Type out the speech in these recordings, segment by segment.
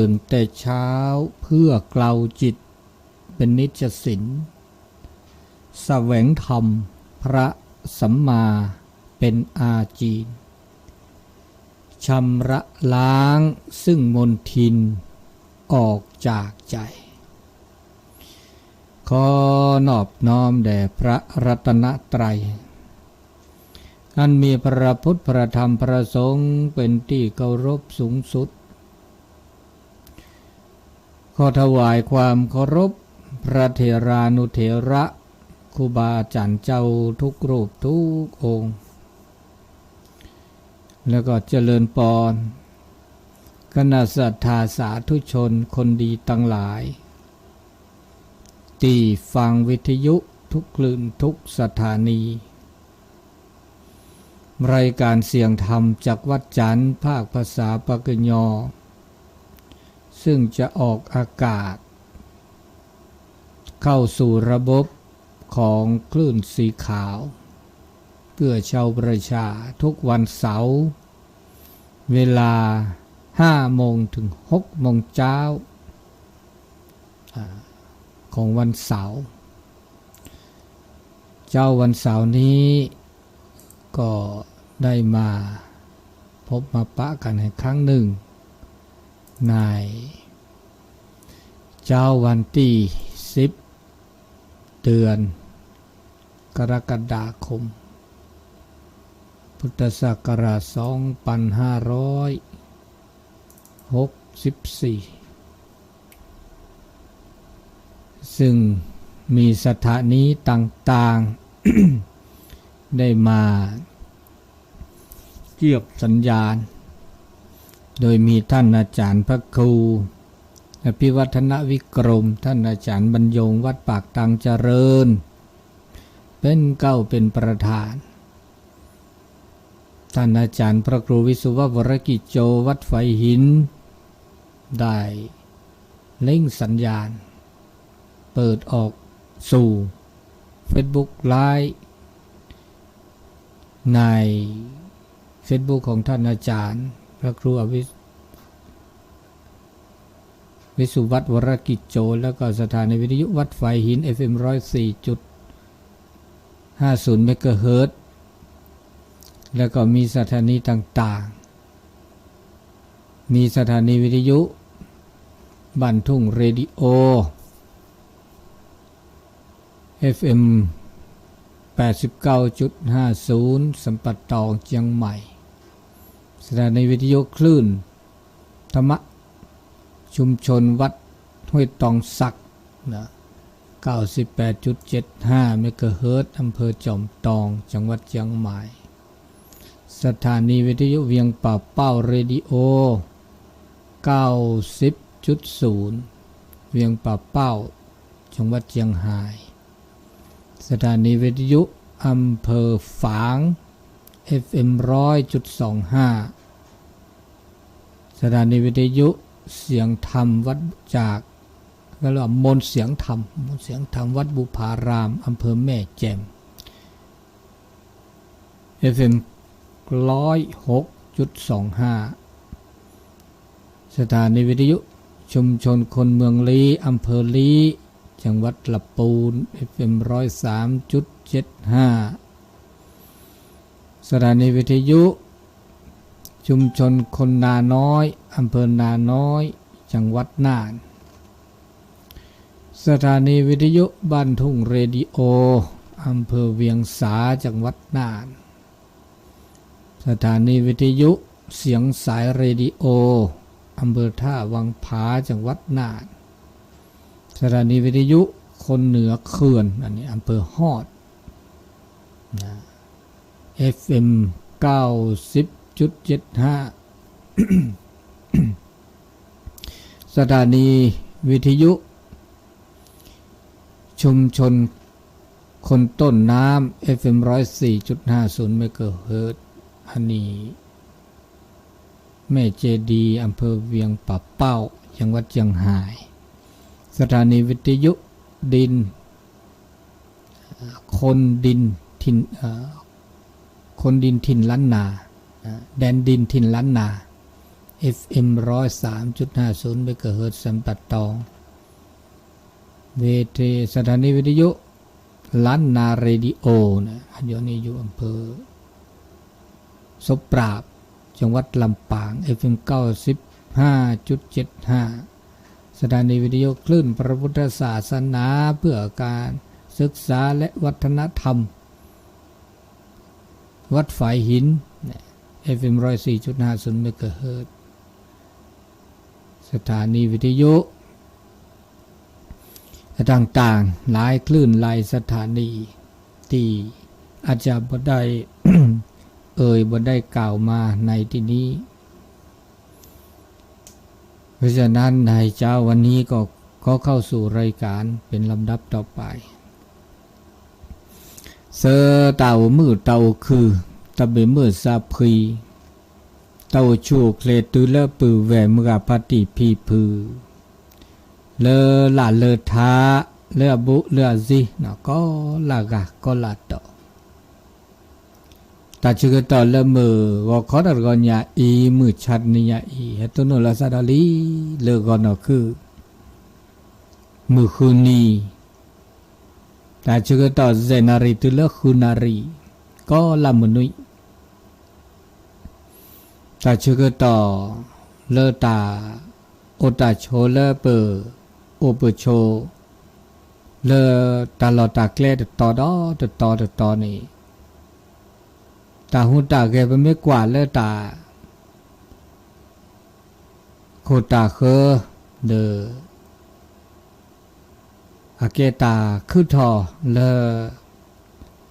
ตื่นแต่เช้าเพื่อกลาวจิตเป็นนิจสิน แสวงธรรมพระสัมมาเป็นอาจีน ชำระล้างซึ่งมลทินออกจากใจ ขอนอบน้อมแด่พระรัตนตรัย อันมีพระพุทธ พระธรรม พระสงฆ์เป็นที่เคารพสูงสุด ขอถวายความเคารพพระเถรานุเถระ ครูบาอาจารย์เจ้าทุกรูปทุกองค์ แล้วก็เจริญปอน คณะศรัทธาสาธุชนคนดีทั้งหลาย ที่ฟังวิทยุทุกคลื่นทุกสถานี รายการเสียงธรรมจากวัดจันทร์ภาคภาษาปากกยอ ซึ่งจะออกอากาศ เข้าสู่ระบบของคลื่นสีขาว เพื่อชาวประชาทุกวันเสาร์ เวลาห้าโมงถึงหกโมงเช้า อ่า ของวันเสาร์ เช้าวันเสาร์นี้ ก็ได้มาพบมาปะกันอีกครั้งหนึ่ง ในเช้าวันที่สิบ เดือนกรกฎาคม พุทธศักราชสองพันห้าร้อยหกสิบสี่ ซึ่งมีสถานีต่างๆ ได้มาเชื่อมสัญญาณ โดยมีท่านอาจารย์พระครู อภิวัฒนวิกรม ท่านอาจารย์บรรยง วัดปากทางเจริญ เป็นเก้าเป็นประธาน ท่านอาจารย์พระครูวิศวะวรกิจโจ วัดฝายหิน ได้เร่งสัญญาณ เปิดออกสู่ Facebook Live ใน Facebook ของท่านอาจารย์พระครูอภิ วิสุวัตวรกิจโจ แล้วก็สถานีวิทยุวัดฝายหิน เอฟเอ็มร้อยสี่จุดห้าศูนย์เมกะเฮิรตซ์ แล้วก็มีสถานีต่างๆ มีสถานีวิทยุบ้านทุ่งเรดิโอ เอฟเอ็มแปดสิบเก้าจุดห้าศูนย์ สัมปะตอง เชียงใหม่ สถานีวิทยุคลื่นธรรมะชุมชนวัดห้วยตองสักนะ เก้าสิบแปดจุดเจ็ดห้าเมกะเฮิรตซ์ อำเภอจอมตอง จังหวัดเชียงใหม่ สถานีวิทยุเวียงป่าเป้าเรดิโอ เก้าสิบจุดศูนย์ เวียงป่าเป้า จังหวัดเชียงราย สถานีวิทยุอำเภอฝาง เอฟเอ็มร้อยจุดสองห้า สถานีวิทยุเสียงธรรมวัดจาก ก็เรียกว่ามนต์เสียงธรรม มนต์เสียงธรรมวัดบุพาราม อำเภอแม่แจ่ม เอฟเอ็มร้อยหกจุดสองห้า สถานีวิทยุชุมชนคนเมืองลี้ อำเภอลี้ จังหวัดลำพูน เอฟเอ็มร้อยสามจุดเจ็ดห้า สถานีวิทยุชุมชนคนนาน้อย อำเภอนาน้อย จังหวัดน่าน สถานีวิทยุบ้านทุ่งเรดิโอ อำเภอเวียงสา จังหวัดน่าน สถานีวิทยุเสียงสายเรดิโอ อำเภอท่าวังผา จังหวัดน่าน สถานีวิทยุคนเหนือเขื่อน อันนี้อำเภอฮอดนะ เอฟเอ็มเก้าสิบจุดเจ็ดห้า สถานีวิทยุชุมชนคนต้นน้ำ เอฟเอ็มร้อยสี่จุดห้าศูนย์เมกะเฮิรตซ์ อันนี้แม่เจดีย์ อำเภอเวียงป่าเป้า จังหวัดเชียงราย สถานีวิทยุดิน คนดินถิ่น เอ่อ คนดินถิ่นล้านนา เอ่อ แดนดินถิ่นล้านนา FM ร้อยสามจุดห้าศูนย์ เมกะเฮิรตซ์ แซมป่าตอง เวที สถานีวิทยุ ล้านนาเรดิโอ นะ อันนี้อยู่อำเภอ โสมปราบ จังหวัดลำปาง FM เก้าสิบห้าจุดเจ็ดห้า สถานีวิทยุคลื่นพระพุทธศาสนาเพื่อการศึกษาและวัฒนธรรม วัดฝายหิน FM ร้อยสี่จุดห้าศูนย์ เมกะเฮิรตซ์ สถานีวิทยุ ต่างๆ หลายคลื่นหลายสถานี ที่อาจจะบ่ได้ เอ่ยบ่ได้กล่าวมาในที่นี้ เพราะฉะนั้นในเช้าวันนี้ก็ขอเข้าสู่รายการเป็นลำดับต่อไป ဆၢတၢ်အိၣ်မုာ်တၢ်အိၣ်ခုၣ် တၢ်ဘၣ်မုာ်စၢ်ဖှံ တၢ်အိၣ်ဆူၣ်အိၣ်ချ့တုၤလၢပုၢ်ဝဲၢ်မုၢ်ဂၤဖါတံၢ်ဖံဖု လၢလၢ်လၢထါ လၢအဘူးလၢအစ့ ကိးလၢ်ဂၤကိးလၢ်တီၤ တၢ်ဆၢကတီၢ်လၢမုၢ်ဂီၤခီတၢ်တဂီၤညါအံၤ မုၢ်ဆါတနံၤညါအံၤ ဟဲတိၢ်နီၣ်လီၤစၢ်ဒီးလံ လၢဂီၤနီၢ်ခုၣ် မုၢ်ဃုနံၤ တၢ်ဆၢကတီၢ် ယဲၢ်နၣ်ရံၣ်တုၤလၢဃုနၣ်ရံၣ် ကိးလၢ်မုၢ်နွံ တၢ်ဆၢကတီၢ် လၢတၢ်အိၣ်တၢ်ဆိးလၢပအိၣ်ပဆိး လၢတၢ်လီၢ်တၢ်ကျဲတတီၤဒီးတတီၤတတီၤန့ၣ် တၢ်ဟူးတၢ်ဂဲၤ ပမ့ၢ်ကွၢ်လၢတၢ် ခိၣ်တၢ်ဃၢ ဒီး အကဲတၢ်ခုၣ်ထီၣ်လၢ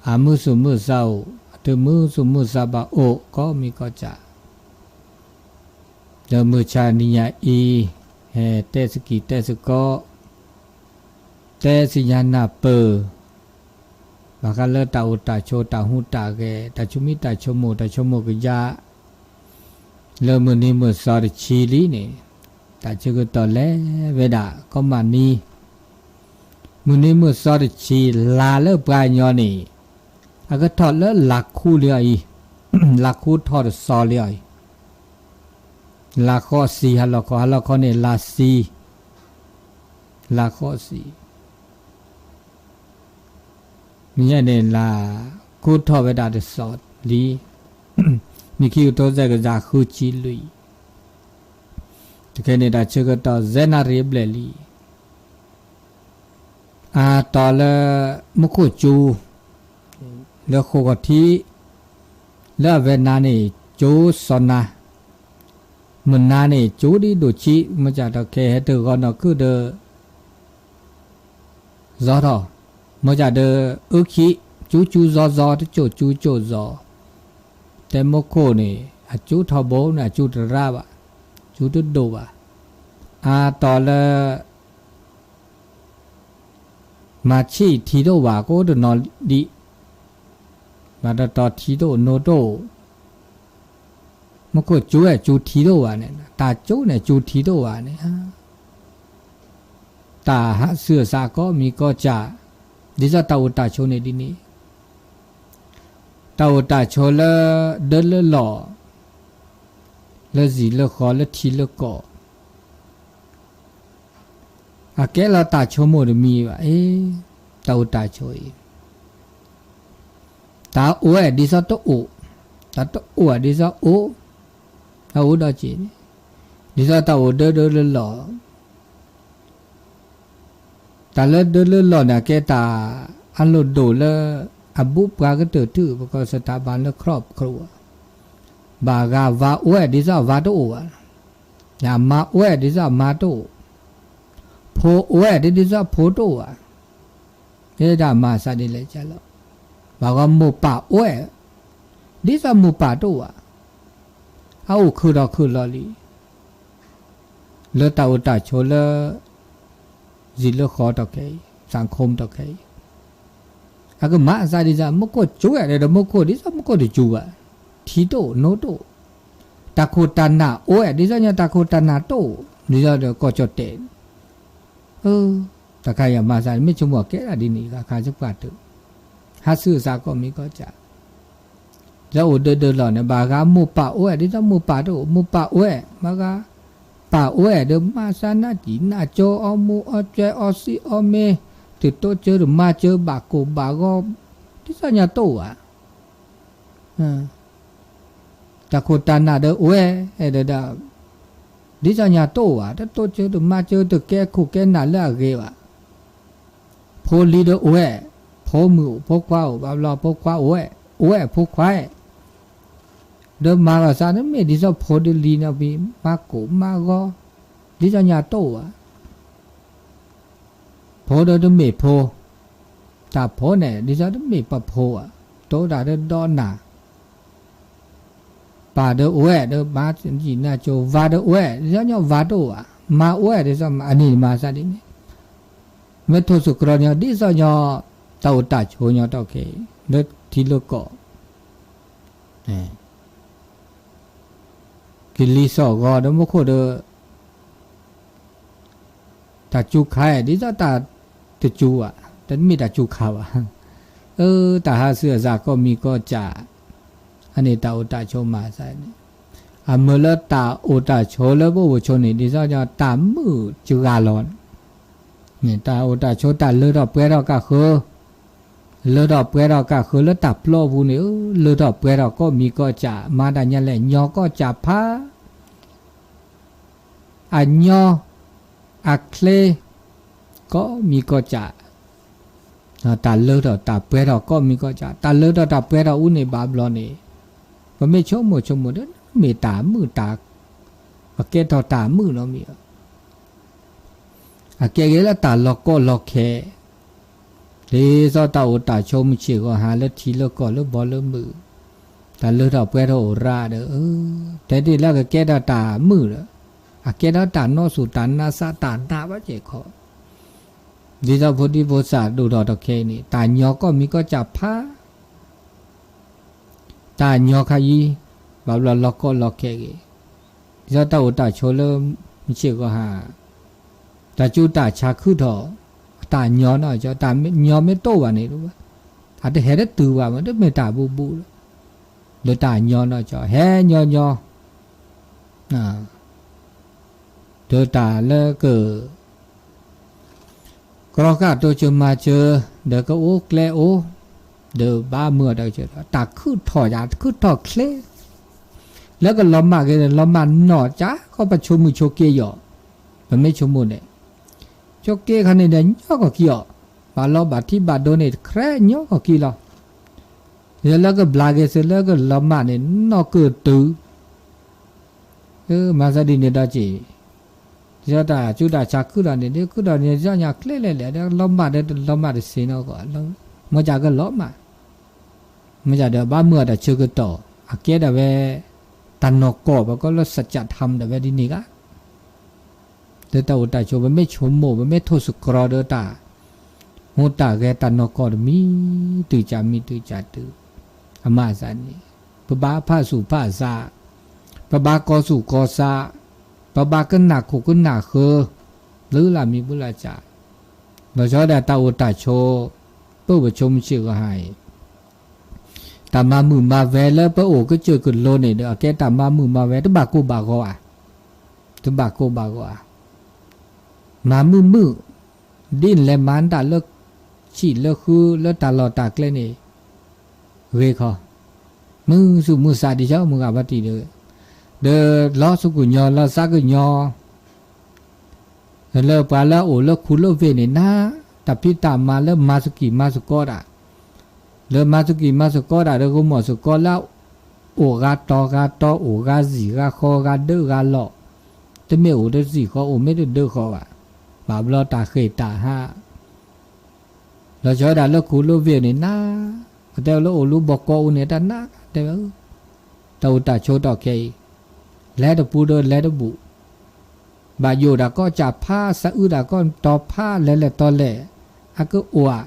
အမုၢ်သူၣ်မုၢ်သးအိၣ် အတမုၢ်သူၣ်မုၢ်သးဘၣ်အိၣ် ကိးမံၤကိးကၢ် ဒီးမုၢ်ဆါနံၤညါအံၤ ဟဲတဲသကိးတဲသကိး တဲသ့ၣ်ညါနၢ်ပၢၢ် ဘၣ်ဃးလၢတၢ်အိၣ်တၢ်ဆိး တၢ်ဟူးတၢ်ဂဲၤ တၢ်ဆိမိၣ်တၢ်ဆိကမိၣ် တၢ်ဆိကမိၣ်ကယၢ် လၢမုၢ်နံၤမုၢ်သီတဆံလံန့ၣ် တၢ်ဆၢကတီၢ်လဲၤဝဲဒၣ်ကိးမုၢ်နံၤ မုၢ်နံၤမုၢ်သီတဆံ လါလၢပှၤကညီန့ၣ် အကထီၣ်လၢလါခူလံအီၤအံၤ လါခူထီၣ်တစီၤလံအီၤအံၤ လါဃိးဆံ ဟါလီၤခီ ဟါလီၤခီန့ၣ် လါဆံ လါဃိးဆံ မ့ၢ်ညါန့ၣ် လါခူထီၣ်ဝဲဒၣ်တစီၤလံ မုၢ်ခံကထိသၢကယၤဃုဆံလွံၢ် တခဲန့ၣ် တၢ်ဆၢကတီၢ် ယဲၢ်နၣ်ရံၣ်အဘျဲၣ်လံ အါတီၤလၢ မူခိၣ်ကၠူ လၢဃိးကီၢ်ထံး လၢအဝဲနၤန့ၣ် ကၠူစီၤနၤ မုၢ်နၤန့ၣ် ကၠူဒ်ဒိၣ်ဆံး မ့ၢ်ကၢ်ဒီးခဲ ဟဲတဂီၤနီၢ်ခုၣ်ဒီး ယီၤထီၣ် မ့ၢ်ကၢ်ဒီး အုၣ်ခံ ကၠူကၠူယီယီ တကၠိၣ်ကၠူကၠိၣ်ယီၤ တဲမူခိၣ်န့ၣ် အကၠူထီဘိန့ၣ် အကၠူတရၣ်ဘၣ် ကၠူတဒိၣ်ဘၣ် အါတီၤလၢ မၤဆံၣ်ထံတအိၣ်ဘၣ် ကိးတနီၤဒံး ဘၣ်တတီၤထံတအိၣ်နိတအိၣ် မူခိၣ်ကၠူဝဲကၠူထံတအိၣ်ဘၣ်န့ၣ် တၢ်ကၠူန့ၣ်ကၠူထံတအိၣ်ဘၣ်န့ၣ် တၢ်ဟးဆူၣ်အသးကိးမံၤကိးကၢ် ဒ်သိးတၢ်အိၣ်တၢ်ဆိးန့ၣ်ဒ်န့ၣ် တၢ်အိၣ်တၢ်ဆိးလၢ ဒၢလၢလီၢ် လၢစံာ်လၢဃီလၢထံလၢကီၢ် အကဲလီၤတၢ်ဆိကမိၣ်တမံၤဘၣ် အ့ တၢ်အိၣ်တၢ်ဆိးအံၤ တၢ်အိၣ်ဝဲဒ်သိးတအိၣ် တၢ်တအိၣ်ဝဲဒ်သိးအိၣ် တၢ်အိၣ်ဒီးက့ၤ ဒ်သိးတၢ်အိၣ်ဒၢဒၢလၢလီၢ် တၢ်လၢဒၢလၢလီၢ်န့ၣ် အကဲတၢ်အလိၣ်ဒိၣ်လၢ အဘူးပှၤကတၢၢ်တုၤ ပကီၢ်စတၢ်ဘၣ်လၢ ครอบครัว ဘၣ်ဂၤဝၤအိၣ်ဝဲဒ်သိးအဝၤတအိၣ်ဘၣ် အမါအိၣ်ဝဲဒ်သိးအမါတအိၣ် ဖိအိၣ်ဝဲဒ်သိးအဖိတအိၣ်ဘၣ် တဲဒၣ်မၤသးဒ်လဲၣ်ကလီၤ ဘၣ်ဂီၢ်မိၢ်ပၢ်အိၣ်ဝဲ ဒ်သိးမိၢ်ပၢ်တအိၣ်ဘၣ် အအိၣ်ခုၣ်ဒီးခုၣ်လီၤလံ လၢတၢ်အိၣ်တၢ်ဆိးလၢ စံာ်လၢဃီတီၢ်ခဲအံၤ သးခိၣ်တီၢ်ခဲအံၤ အကမၤအသးဒ်သိး မူခိၣ်ကၠူဝဲဒီး မူခိၣ်ဒ်သိးမူခိၣ်တကၠူဘၣ် ထံတအိၣ်နိတအိၣ် တၢ်ခိၣ်တၢ်နၢ်အိၣ်ဝဲဒ်သိးညီတၢ်ခိၣ်တၢ်နၢ်တအိၣ် ဒ်သိးဒီးကီၢ်ကၠီၣ်တဲာ် တၢ်ခါအံၤအမၤသးန့ၣ် မ့ၢ်ဆိကမိၣ်အကဲဒၣ်ဒ်န့ၣ် ခါခါဆၢပှၢ်တၢၢ် ဟးဆူၣ်အသးကိးမံၤကိးကၢ် လၢအိၣ်ဒၢးဒၢးလီၢ်န့ၣ် ဘၣ်ဂၤမိၢ်ပၢ်အိၣ်ဝဲ ဒ်သိးမိၢ်ပၢ်တအိၣ် မိၢ်ပၢ်အိၣ်ဝဲ မၤဂၤ ပၢ်အိၣ်ဝဲဒီး မၤစၢၤနၢ်စံၣ်နၢ်ကၠိ အီမူအီကၠွဲ အီစံအီမ့ၤ တတိစၢၤတမၤစၢၤ ဘၣ်ကိၢ်ဘၣ်ဂီၤ ဒ်သိးညါတအိၣ်ဧါ. တၢ်ခိၣ်တၢ်နၢ်ဒီးအိၣ်ဝဲ ဒီး ဒ်သိးညါတအိၣ်ဘၣ် တတိစၢၤတမၤစၢၤ တကဲခိၣ်ကဲနၢ်လၢအဂ့ၤဘၣ်. ဖိလံၤဒီးအိၣ်ဝဲ ဖိမုၣ်အိၣ်ဖိခွါအိၣ် ဘၣ်ဘျီဖိခွါအိၣ်ဝဲ အိၣ်ဝဲဖိခွါ ဒီးမၤဂီၤစၢ် တမ့ၢ်ဒ်သိးဖိဒီးလံၤနီၤ ဖံမၤကိၢ်မၤဂီၤ ဒ်သိးညါတအိၣ်ဘၣ်. ဖိဒီးတမ့ၢ်ဖိ, တၢ်ဖိန့ၣ် ဒ်သိးတမ့ၢ်ပဖိဘၣ်, တအိၣ်တၢ်ဒီးဒီးနၢ်, ပၢ်ဒီးအိၣ်ဝဲ ဒီးမၤစံၣ်နၢ်ကၠိ ဝၤဒီးအိၣ်ဝဲ ဒ်သိးညီဝၤတအိၣ်ဘၣ်, မါအိၣ်ဝဲ ဒ်သိးမါ အန့ၣ်မၤသးဒ်န့ၣ်, မ့ၢ်ထိၣ်သတြီၤညီ ဒ်သိးညီ တၢ်အိၣ်တၢ်ဆိးညီတီၢ်ခဲအံၤ လၢထံလၢကီၢ် ကလံၤစိးဂီၤဒီးမူခိၣ်ဒီး တၢ်စူၤခါ ဒ်သိးတၢ်တစူၤဘၣ်, တမ့ၢ်တၢ်စူၤခါဘၣ်, အၢ တၢ်ဟးဆူအစၢ်ကီၢ်မံၤကီၢ်ကၠၣ်, အန့ၣ်တၢ်အိၣ်တၢ်ဆိးမၤသးန့ၣ်, အမုာ်လၢတၢ်အိၣ်တၢ်ဆိးလၢပအိၣ်ပဆိးန့ၣ် ဒ်သိးညီတၢ်မုာ်စှၤလီၤ တၢ်အိၣ်တၢ်ဆိးတၢ်လၢထီၣ်ပှဲၤထီၣ်ကၣ်ဃၢ, လၢထီၣ်ပှဲၤထီၣ်ကၣ်ဃၢလၢတၢ်ပျီပူၤန့ၣ် လၢထီၣ်ပှဲၤထီၣ်ကီၢ်မံၤကီၢ်ကၠၣ် မၤတၢ်ညါလဲၣ် ညီကီၢ်ကၠၣ်ဖး အညီ အချ့ ကီၢ်မံၤကီၢ်ကၠၣ်, တၢ်လၢထီၣ်တၢ်ပှဲၤထီၣ်ကီၢ်မံၤကီၢ်ကၠၣ် တၢ်လၢထီၣ်တၢ်ပှဲၤထီၣ်အူန့ၣ်ဘၣ်ဘျီန့ၣ်, ပမ့ၢ်ဆိကမိၣ်ဆိကမိၣ်ဒီး မ့ၢ်တၢ်မုာ်တၢ်, ပကဲထီၣ်တၢ်မုာ်နီတမံၤဘၣ်. အကဲက့ၤလၢတၢ်လီၤကီလီၤခဲ, ဒ်သိးတၢ်အိၣ်တၢ်ဆိးမုၢ်ဆ့ၣ်ဂီၤဟါလၢထံလၢကီၢ်လၢဘီလၢမုၢ်, တၢ်လၢထီၣ်ပှဲၤထီၣ်အိၣ်ရၣ်ဒီး, တဲတ့ၢ်လၢကကဲထီၣ်တၢ်မုာ်ဒီး, အကဲထီၣ်တၢ်နီၢ်ဆူၣ်တၢ်နါစးတၢ်နးဘၣ်ကဲခီ, ဒ်သိးဖိဒံဖိသၣ်ဒိၣ်ထီၣ်တခဲအံၤန့ၣ် တၢ်ညီကီၢ်မံၤကီၢ်ကၠၣ်ဖး တၢ်ညီခါယံၤ, ဘၣ်ဘျီလီၤကီလီၤခဲက့ၤ, ဒ်သိးတၢ်အိၣ်တၢ်ဆိးလၢမုၢ်ဆ့ၣ်ဂီၤဟါ, တၢ်စူၤတၢ်ဆါခုၣ်ထီၣ်, တၢ်ညီနီၢ်ကီၢ်, တၢ်ညီမ့ၢ်တအိၣ်ဘၣ်န့ၣ်, အတဟဲတတုၤဘၣ်မး တမ့ၢ်တၢ်ဘူးဘူးလီၤ, လၢတၢ်ညီနီၢ်ကီၢ် ဟဲညီညီ ဒီးတၢ်လၢက ကြီဃာ်တိစၢၤမၤစၢၤ, ဒီးကအိၣ်ကျဲအိၣ်, ဒီးဘၣ်မုာ်အီၤတၢ်ကစၢၢ်ဒီး တၢ်ခုၣ်ထီၣ်ယၤ တခုၣ်ထီၣ်ချ့, လၢကလီၤမၢ်က့ၤဒီး လီၤမၢ်နီၢ်ကီၢ် ခီပဆိကမိၣ်ဆိက့ယီၤ, ပမ့ၢ်ဆိကမိၣ်န့ၣ်, ဆိက့ခါန့ၣ်ဒီး ညီကီၢ်ကံအီၤ, ဘၣ်လီၤဘၣ်ထံဘၣ်ဒိန့ၣ် တခြဲညီကီၢ်ကံလီၤ. လၢကဘျါက့ၤစၢၤလၢကလီၤမၢ်န့ၣ် နီၢ်ကၢၢ်တုၤ မၤသးဒ်န့ၣ်ဒီးက့ၤ, ဒ်သိးတၢ်စူၤတၢ်ဆါခုၣ်ထီၣ်န့ၣ် ဒ်ခုၣ်ထီၣ်န့ၣ် ဒ်သိးညါချ့လဲၣ်လဲၣ် ဒီးလီၤမၢ်ဒီးတလီၤမၢ်တသ့နီၢ်ကီၢ်, မ့ၢ်ကၢ်ကလီၤမၢ်, မ့ၢ်ကၢ်ဒီးဘၣ်မုာ်အီၤတၢ်ဆၢကတီၢ်, အကဲဒၣ်ဝဲ တၢ်နီၢ်ကီၢ် ပကိးလၢ စကြထမ် ဒၣ်ဝဲဒ်န့ၣ်ဂ့ၤ လၢတၢ်အိၣ်တၢ်ဆိး ပမ့ၢ်ဆိကမိၣ် ပမ့ၢ်ထိၣ်သတြီၤဒီးတၢ် ဟူးတၢ်ဂဲၤတၢ်နီၢ်ကီၢ်တမံၤ တုၤကၢ်မံၤတုၤကၢ်တုၤ, အမၤသးန့ၣ်, ပဘၣ်ဖးဆူၣ်ဖးစး, ပဘၣ်ကီၤဆူၣ်ကီၤစး, ပဘၣ်ကနၣ်ခိၣ်ကနၣ်ဃၢၤ, လၢလၢမံၤပူၤလၢကၢ်, လီၤဆီဒၣ်တၢ်အိၣ်တၢ်ဆိး, ပၢ်ပဆိကမိၣ်ဆ့ၣ်ဂီၤဟါအံၤ တၢ်မၤမုာ်မၤဝဲလၢပအိၣ်ကစၢၢ်ကလိန့ၣ်ဒီး အကဲတၢ်မၤမုာ်မၤဝဲ တဘၣ်ကိၢ်ဘၣ်ဂီၤဧါ, တဘၣ်ကိၢ်ဘၣ်ဂီၤဧါ, မၤမုာ်မုာ်, ဒ်လဲၤမၤတၢ်လၢ ဆံးလၢဃုလၢတၢ်လီၢ်တၢ်ကျဲန့ၣ် ဂ့ၤခီ, မုာ်ဆူၣ်မုာ်စးဒ်ဆၢမုၢ်ဂၤဘၣ်တံၢ်ဒီး, ဒီးလီၤဆူကညီလီၤစးကညီ လၢပှၤလၢအအိၣ်လၢခူလၢဝ့ၢ်န့ၣ် နၤ တၢ်ဖံးတၢ်မၤလၢမၤသကံၢ်မၤသကိးတၢ်, လၢမၤသကံၢ်မၤသကိးတၢ်ဒီး ကမီၢ်သကိးလၢ အိၣ်ဂၤတီၤဂၤတီၤ အိၣ်ဂၤစံၣ်ဂၤဃီ ဂၤဒၢးဂၤလီၤ, တမ့ၢ်အိၣ်တစံၣ်ဃီ အိၣ်မ့ၢ်တဒၢးဃီဘၣ်, ဘၣ်ဘျီတၢ်ဃ့ၢ်တၢ်ဟး လီၤဆီဒၣ်လၢခူလၢဝ့ၢ်န့ၣ် နၤ ပတဲလၢအိၣ်လၢဘီကီးအူန့ၣ် တၢ်နၤ တဲဝဲ, တၢ်အိၣ်တၢ်ဆိးတီၢ်ခဲအံၤ လဲၤတပူၤဒီးလဲၤတဘူၣ်, ဘၣ်ယိၣ်တၢ်ကီၢ်ကၢ်ဖး စးအုတၢ်ကီၢ်တီၤဖး လဲၤလဲၤတီၤလဲၤ, အကအိၣ်ဧါ,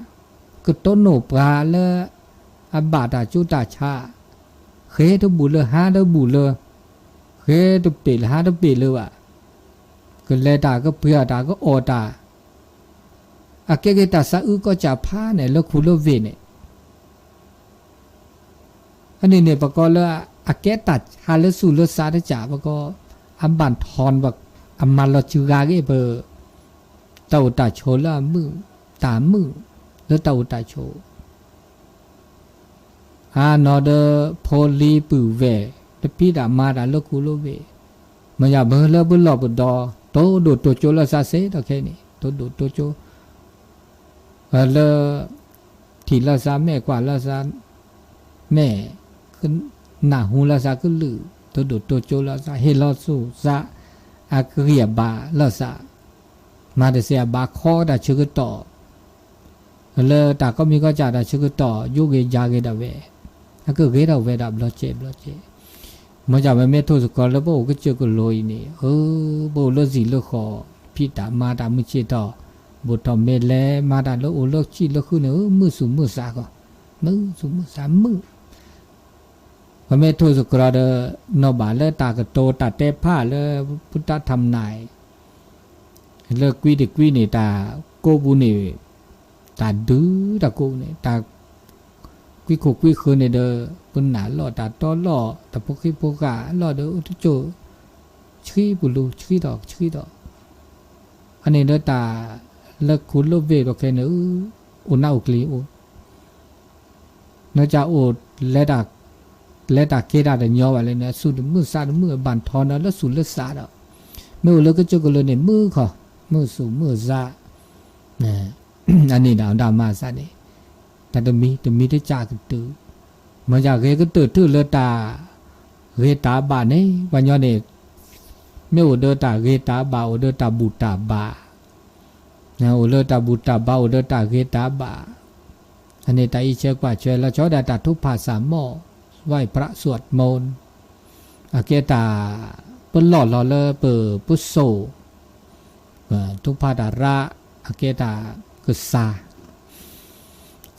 ကတိၢ်နီၣ်ပှၤလၢ အဘၣ်တၢ်စူၤတၢ်ဆါ, ဃ့တဘူၣ်လၢဟါတဘူၣ်လၢ, ဃ့တပ့ၢ်လၢဟါတပ့ၢ်လၢဘၣ်, ကလဲၤတၢ်ကပှ့ၤအီၣ်တၢ်ကအီၣ်တၢ်, အကဲက့ၤတၢ်စးအုကီၢ်ကၢ်ဖးန့ၣ် လၢခူလၢဝ့ၢ်န့ၣ် ဖဲန့ၣ်န့ၣ် ပကိးလၢအကဲတၢ်ဆါလၢသူၣ်လၢသးတကး ပကိး အဘၣ်ထီၣ် အမၤလီၤစှၤဂ့ၤပ တၢ်အိၣ်တၢ်ဆိးလၢအမုာ် တၢ်မုာ် လၢတၢ်အိၣ်တၢ်ဆိး အနီၢ်ဒီး ဖိလံၤပုၢ်ဝဲၢ် လၢဖံးတၢ်မၤတၢ်လၢခူလၢဝ့ၢ်, မ့ၢ်ယၤပလၢပလီၢ်ပဒီ တိၢ်ဒိၣ်တိၢ်ကၠိလၢသးစ့ၢ်ဒီးခဲအံၤန့ၣ် တိၢ်ဒိၣ်တိၢ်ကၠိ လၢ ထံၣ်လၢသးမဲာ် ကွၢ်လၢသး မဲာ် နၢ်ဟူလၢသးကလုၢ် တိၢ်ဒိၣ်တိၢ်ကၠိလၢသး ဟ့ၣ်လီၤသူၣ်သး အကဂံၢ်အဘါလၢသး မၤတစဲးအဘါခီတၢ်ဆၢကတီၢ် လၢတၢ်ကိးမံၤကိးကၢ်တၢ်ဆၢကတီၢ် ယိဂ့ၤယၤဂ့ၤဒၣ်ဝဲ အကဂ့ၤဒၣ်ဝဲဒၣ်ဘျီကဲဘျီကဲ မ့ၢ်ယၤပမ့ၢ်ထိၣ်သတြီၤလၢ ပအိၣ်ကစၢၢ်ကလိအံၤန့ၣ် အၢ ပအိၣ်လၢသံၣ်လၢဃီ ဖံးတၢ်မၤတၢ်မုၢ်ဆ့ၣ်ထီၣ် ဘူးထီၣ်မ့ၢ်လဲၤ မၤတၢ်လၢအိၣ်လၢဆံၣ်လၢဃုန့ၣ် အၢ မုာ်သူၣ်မုာ်သးကီး မုာ်သူၣ်မုာ်သးမုာ် ပမ့ၢ်ထိၣ်သတြီၤဒီး နီၢ်ဘၣ်လၢတၢ်ကတိၤတၢ်တဲဖးလၢ ပုၢ်တၢ်ထးမနၤ လၢကွံတကွံန့ၣ် တၢ်ကိးပူၤန့ၣ် တၢ်ဒုးတၢ်ကိးပူၤန့ၣ် တၢ်ကွံခိၣ်ကွံဃၢၤန့ၣ်ဒီး ပနာ်လီၢ်တၢ်တီလီၢ် တၢ်ဖိဃ့ဖိဃာ်လီၢ်ဒီး အိၣ်တကၠိၢ် ဆှံပူၤလူၤ ဆှံထီၣ်ဆှံထီၣ် အန့ၣ်ဒီးတၢ်လၢခူလၢဝ့ၢ်ဒီးခဲန့ၣ် အိၣ်နၢ်အိၣ်ကျ့ၤအိၣ် နီၢ်ကၢ်အိၣ် လဲၤတၢ်ကဲတၢ်တညီဘၣ်လၢန့ၣ် သူၣ်တမုာ်သးတမုာ် အဘၣ်ထီၣ်ဒီးလၢသူၣ်လၢသးဒီး မ့ၢ်အိၣ်လၢကစၢၢ်ကလိန့ၣ် မုာ်ခီ မုာ်သူၣ်မုာ်သး အန့ၣ်ဒီးဒၣ်မၤသးန့ၣ် တၢ်တမံၤတမံၤတကၢ်ကတုာ် မ့ၢ်ယၤဂ့ၤကတၢၢ်ထူၣ်လၢတၢ် ဂ့ၤတၢ်ဘၣ်န့ၣ် ပှၤညီန့ၣ် မ့ၢ်အိၣ်ဒီးတၢ်ဂ့ၤတၢ်ဘၣ် အိၣ်ဒီးတၢ်ဘူၣ်တၢ်ဘါ အိၣ်လၢတၢ်ဘူၣ်တၢ်ဘါ အိၣ်ဒီးတၢ်ဂ့ၤတၢ်ဘၣ် အန့ၣ်တၢ်အံးဆၢကွၢ်ဆၢ လီၤဆီဒၣ်တၢ်ထုကဖၣ်သးမီၢ် ไหว้พระสวดมนต์ အကဲတၢ် ပလီၢ်လီၤလၢပပစိၤ ထုကဖၣ်တၢ်ရၣ် အကဲတၢ်ကစၢ်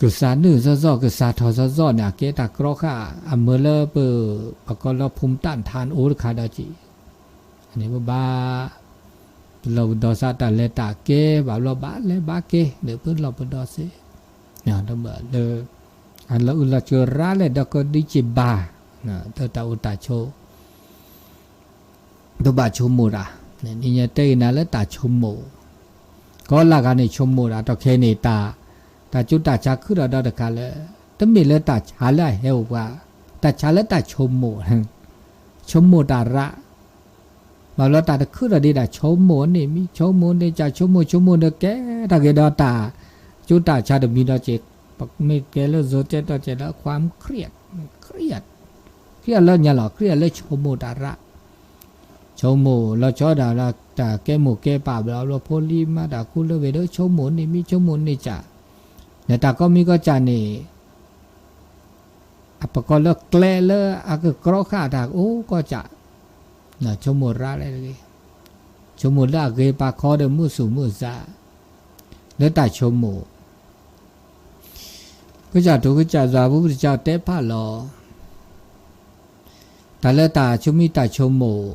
ကစၢ်နုာ်စီစီ ကစၢ်ထီၣ်စီစီန့ၣ် အကဲတၢ်ကြီဃာ် အမၢလၢပ ပကိးလၢ ภูมิต้านทาน အိၣ်တခါဒီးက့ၤ အန့ၣ်ပဘၣ် ပလီၢ်ပဒီသးတၢ်လဲၤတၢ်ကဲ ဘၣ်ဘျီဘၣ်လဲၤဘၣ်ကဲ ဒီးပလီၢ်ပဒီသ့ လၢ အလီၤအုၣ်လီၤစၢၤရၣ်လဲၣ် ဒီးကဒံက့ၤဘၣ် တၢ်အိၣ်တၢ်ဆိး တဘၣ်ဆိကမိၣ်တၢ် နံၤညါတဲဂ့ၤနၤလၢတၢ်ဆိကမိၣ် ကီလၢ်ဂၤန့ၣ်ဆိကမိၣ်တၢ် ဒီးခဲအံၤန့ၣ် တၢ် တၢ်ကၠိတၢ်ဆါခုဒီးဒီတခါလၢ တမ့ၢ်လၢတၢ်ဆါလၢအဟဲအိၣ်ပှၤ တၢ်ဆါလၢတၢ်ဆိကမိၣ် ဆိကမိၣ်တၢ်ရၣ် ဘၣ်ဘျီတၢ်တခုဒီးဒ်တၢ်ဆိကမိၣ်န့ၣ်မ့ၢ် ဆိကမိၣ်န့ၣ် ကၢ်ဆိကမိၣ်ဆိကမိၣ်ဒီးကဲထီၣ်က့ၤဒီးတၢ် ကၠိတၢ်ဆါတမံၤဒီးက့ၤ မ့ၢ်ကဲလၢ သိတဲတီတဲလၢ ความเครียด เครียด เครียดလၢညါလီၤ เครียดလၢဆိကမိၣ်တၢ်ရၣ် ဆိကမိၣ်လီၤဆီဒၣ်လၢ တၢ်ကဲမိၢ်ကဲပၢ်ဘျီဘျီ ဖိလံၤမၤတၢ်ခူလၢဝ့ၢ်ဒီး ဆိကမိၣ်န့ၣ်မ့ၢ် ဆိကမိၣ်န့ၣ်ကၢ် ဒီးတၢ်ကိးမံၤကိးကၢ်န့ၣ် အပကိးလၢကျဲလၢအကကြီဃာ်တၢ်အိၣ်ကိးကၢ် ဆိကမိၣ်ရၣ်လဲၣ်တဂ့ၤ ဆိကမိၣ်လၢအဂ့ၤပာ်ခီဒီးမုာ်သူၣ်မုာ်သး လၢတၢ်ဆိကမိၣ် ကစၢ်ထူကစၢ်ယွၤ ပူၤပတကၢ်တဲဖးလီၤ တၢ်လၢတၢ်ဆိမိၣ်တၢ်ဆိကမိၣ်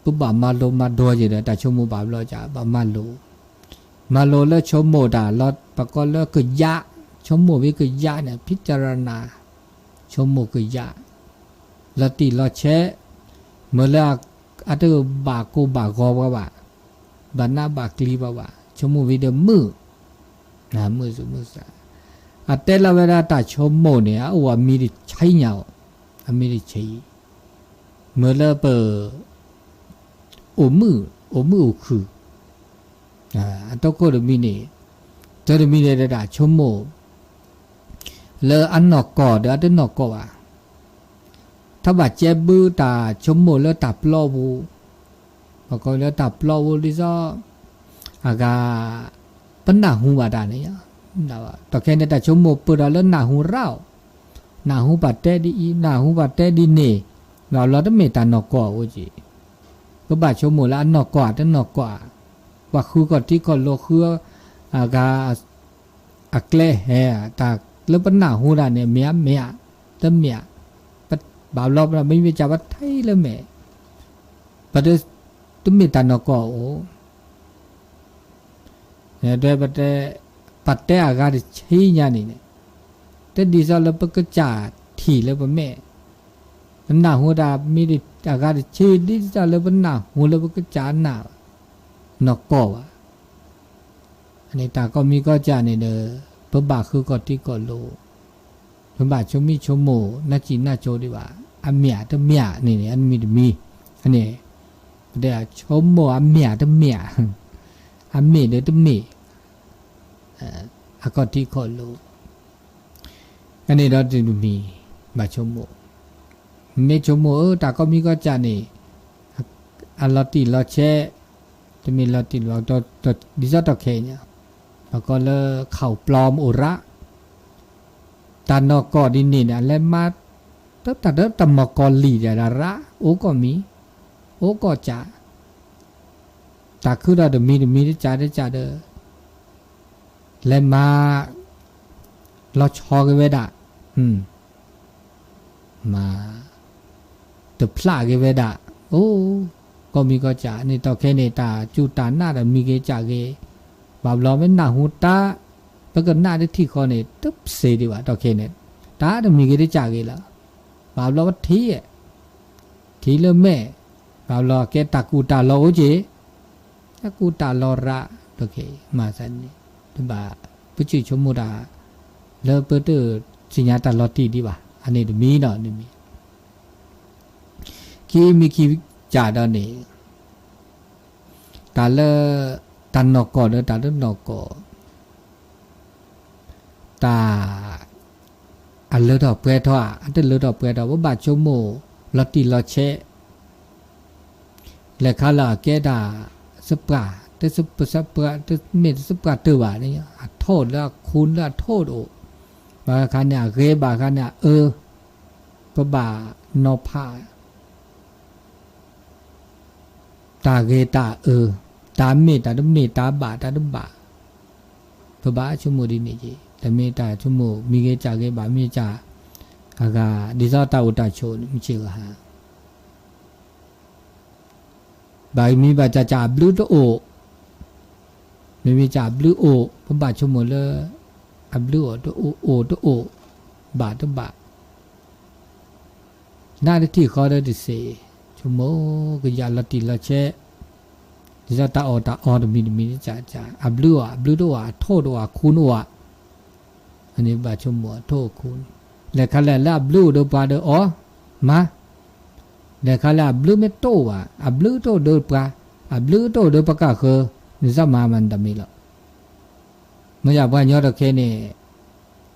ပဘၣ်မၤလိမၤဒိးက့ၤဒီး တၢ်ဆိကမိၣ်ဘၣ်ဘျီကၢ် ဘၣ်မၤလိ မၤလိလၢဆိကမိၣ်တၢ်လီၤ ပကိးလၢကယး ဆိကမိၣ်ဝံၤကယးန့ၣ် พิจารณา ဆိကမိၣ်ကယး လီၤတံၢ်လီၤဆဲး မ့ၢ်လၢအတဘၣ်ကိၢ်ဘၣ်ဂီၤပှၤဘၣ် ဘၣ်နးဘၣ်ကျံၤပှၤဘၣ် ဆိကမိၣ်ဝံၤဒီးမုာ် မုာ်သူၣ်မုာ်သး အတဲလီၤဝဲဒၣ်တၢ်ဆိကမိၣ်န့ၣ် အအိၣ်အမံၤတဆံညါအိၣ် အမံၤတဆံ မ့ၢ်လၢပ အိၣ်မုာ် အိၣ်မုာ်အိၣ်ခုၣ် အတီခိၣ်တမံၤန့ၣ် တၢ်တမံၤန့ၣ်ဒၣ်ဆိကမိၣ် လၢအနီၢ်ကီၢ်ဒီးအတနီၢ်ကီၢ်ဘၣ် ထီၣ်ဘၣ်ကဲဘုတၢ်ဆိကမိၣ်လၢတၢ်ပျီပူၤ ပကိးလၢတၢ်ပျီပူၤဒ်သိး အဂၤ ပနၢ်ဟူဘၣ်တၢ်န့ၣ် ဒီးခဲန့ၣ်တၢ်ဆိကမိၣ်ပၢၢ်ဒီးလၢနၢ်ဟူရၣ် နၢ်ဟူပှၤတဲဒ်အံၤ နၢ်ဟူပှၤတဲဒ်န့ၣ် ဒီးလီၤတမ့ၢ်တၢ်နီၢ်ကီၢ်အိၣ်က့ၤ ပဘၣ်ဆိကမိၣ်လၢအနီၢ်ကီၢ်တနီၢ်ကီၢ် ပှၤဃုကီၢ်ထံကီၢ်လိၤဃု အဂၤ အကျဲဟဲ တၢ်လၢပနၢ်ဟူတၢ်န့ၣ် မ့ၢ်ဧါမ့ၢ်ဧါ တမ့ၢ်ဧါ ဘၣ်ဘျီပမ့ၢ်မ့ၢ်ကၢ်ပထံၣ်လၢမဲာ် ပတ တမ့ၢ်တၢ်နီၢ်ကီၢ်အိၣ် ပတဲ ပတဲအဂၤတဆံညါန့ၣ် တဒ်သိးလၢပကစၢ်ထံၣ်လၢပမဲာ် ပနၢ်ဟူတၢ်မံအဂၤတဆံ ဒ်သိးလၢပနၢ်ဟူလၢပကစၢ်နၢ် နီၢ်ကီၢ်ဘၣ်. န့ၣ်တၢ်ကိးမံၤကိးစၢ်န့ၣ်ဒီး ပဘၣ်ဃုကီၢ်ထံကီၢ်လိၤ, ပဘၣ်ဆိမံဆိမိၣ် နၢ်စံၣ်နၢ်စိၤဒံးဘၣ်, အမ့ၢ်တမ့ၢ်န့ၣ်န့ၣ် အမံၤတမံၤ, န့ၣ် ပတဲဆိမိၣ်အမ့ၢ်တမ့ၢ်, အမ့ၢ်ဒီးတမ့ၢ်, အခီၣ်ထံးခီၣ်လိၤ အန့ၣ်ဒီးတမံၤ ဘၣ်ဆိကမိၣ်, မ့ၢ်ဆိကမိၣ်ဧၢ တၢ်ကိးမံၤကိးစၢ်န့ၣ် အလီၤတံၢ်လီၤဆဲး, တမ့ၢ်လီၤတံၢ်လီၤ, ဒ်သိးတီၢ်ခဲအံၤန့ၣ် ပကိးလၢ ခီၣ်ပျီမအိၣ်ရး, တၢ်နီၢ်ကီၢ်ဒ်န့ၣ်န့ၣ် အလဲၤမၤ တၢ်တၢ်တၢ်မီၢ်ကီၢ်လံၢ်ဒီးရး အိၣ်ကီၢ်မံၤ, အိၣ်ကီၢ်စၢ် တၢ်ခုထီၣ်တမံၤတမံၤတစၢ်တစၢ်ဒီး လဲၤမၤ လီၤဆီက့ၤဝဲဒၣ်, မၤ တဖျးက့ၤဝဲဒၣ်, အိၣ် ကိးမံၤကိးစၢ်န့ၣ် တီၢ်ခဲန့ၣ် တၢ်စူၢ်တၢ်နာ်ဒီးမံၤဂ့ၤစၢ်ဂ့ၤ, ဘၣ်ဘျီမ့ၢ်နၢ်ဟူတၢ် ပကနၣ်တထံၣ်ဃီန့ၣ် တပစ့ဒံးဘၣ် တီၢ်ခဲန့ၣ်, တၢ်တမံၤဂ့ၤတစၢ်ဂ့ၤလီၤ, ဘၣ်ဘျီပထံၣ် ထံၣ်လၢမဲာ်, ဘၣ်ဘျီကဲတၢ်ကူၣ်တၢ်လီၤအိၣ်က့ၤ, တၢ်ကူၣ်တၢ်လီၤရး, မၤသးန့ၣ် တဘၣ် ပစံၣ်ဆိကမိၣ်တၢ် လၢပတသ့ၣ်ညါတၢ်လီၤတံၢ်ဒံးဘၣ်, အန့ၣ်တမံၤနီၤတမံၤ, ခံမံၤခံစၢ်ဒီးန့ၣ် တၢ်လၢ တၢ်နီၢ်ကီၢ်ဒီးတၢ်တနီၢ်ကီၢ် တၢ် အလၢထီၣ်ပှဲၤထီၣ်ဧါ အတလၢထီၣ်ပှဲၤထီၣ် ပဘၣ်ဆိကမိၣ် လီၤတံၢ်လီၤဆဲး လဲၤခါလၢအကဲတၢ် သပှၢ် တသပှၢ် တမ့ၢ်တသပှၢ်တၢၢ်ဘၣ်န့ၣ် အထိၣ်လၢအခူလၢအထိၣ်တအိၣ်, ဘၣ်ခါန့ၣ်အဂ့ၤ ဘၣ်ခါန့ၣ်အအၢ, ပဘၣ်နီၤဖး တၢ်ဂ့ၤတၢ်အၢ, တၢ်မ့ၢ်တၢ်တမ့ၢ် တၢ်ဘၣ်တၢ်တဘၣ်, ပဘၣ်ဆိကမိၣ်ဒ်န့ၣ်က့ၤ တမ့ၢ်တၢ်ဆိကမိၣ် မံၤဂ့ၤစၢ်ဂ့ၤ ဘၣ်မံၤစၢ် အဂၤ ဒ်သိးတၢ်အိၣ်တၢ်ဆိးန့ၣ် မုၢ်ဆ့ၣ်ဂီၤဟါ ဘၣ်မံၤဘၣ်စၢ်စၢ်အဘျုးတအိၣ်, မ့မ့ၢ်စၢ်အဘျုးအိၣ် ပဘၣ်ဆိကမိၣ်လၢ အဘျုးအိၣ်တအိၣ် အိၣ်တအိၣ်, ဘၣ်တဘၣ် နတထံၣ်ဃီဒီးတစ့ၢ်, ဆိကမိၣ်ကယၤလီၤတံၢ်လီၤဆဲး, ဒ်သိးတၢ်အီၣ်တၢ်အီတမံၤတမံၤ စၢ်စၢ် အဘျုးအိၣ် အဘျုးတအိၣ် အထိၣ်တအိၣ် အခူတအိၣ်, အန့ၣ်ဘၣ်ဆိကမိၣ်အထိၣ်အခူ, လဲၤခါလဲၣ်လၢအဘျုးအိၣ်ဒီးပှၤဒီးအီၣ်, မၤ, လဲၤခါလၢအဘျုးမ့ၢ်တအိၣ်ဘၣ် အဘျုးတအိၣ်ဒီးပှၤ, အဘျုးတအိၣ်ဒီးပကၢ်ဃၢၤ, နစၢ်မၤမၤတမံၤလီၤ မ့ၢ်ယပှၤကညီတခဲန့ၣ်,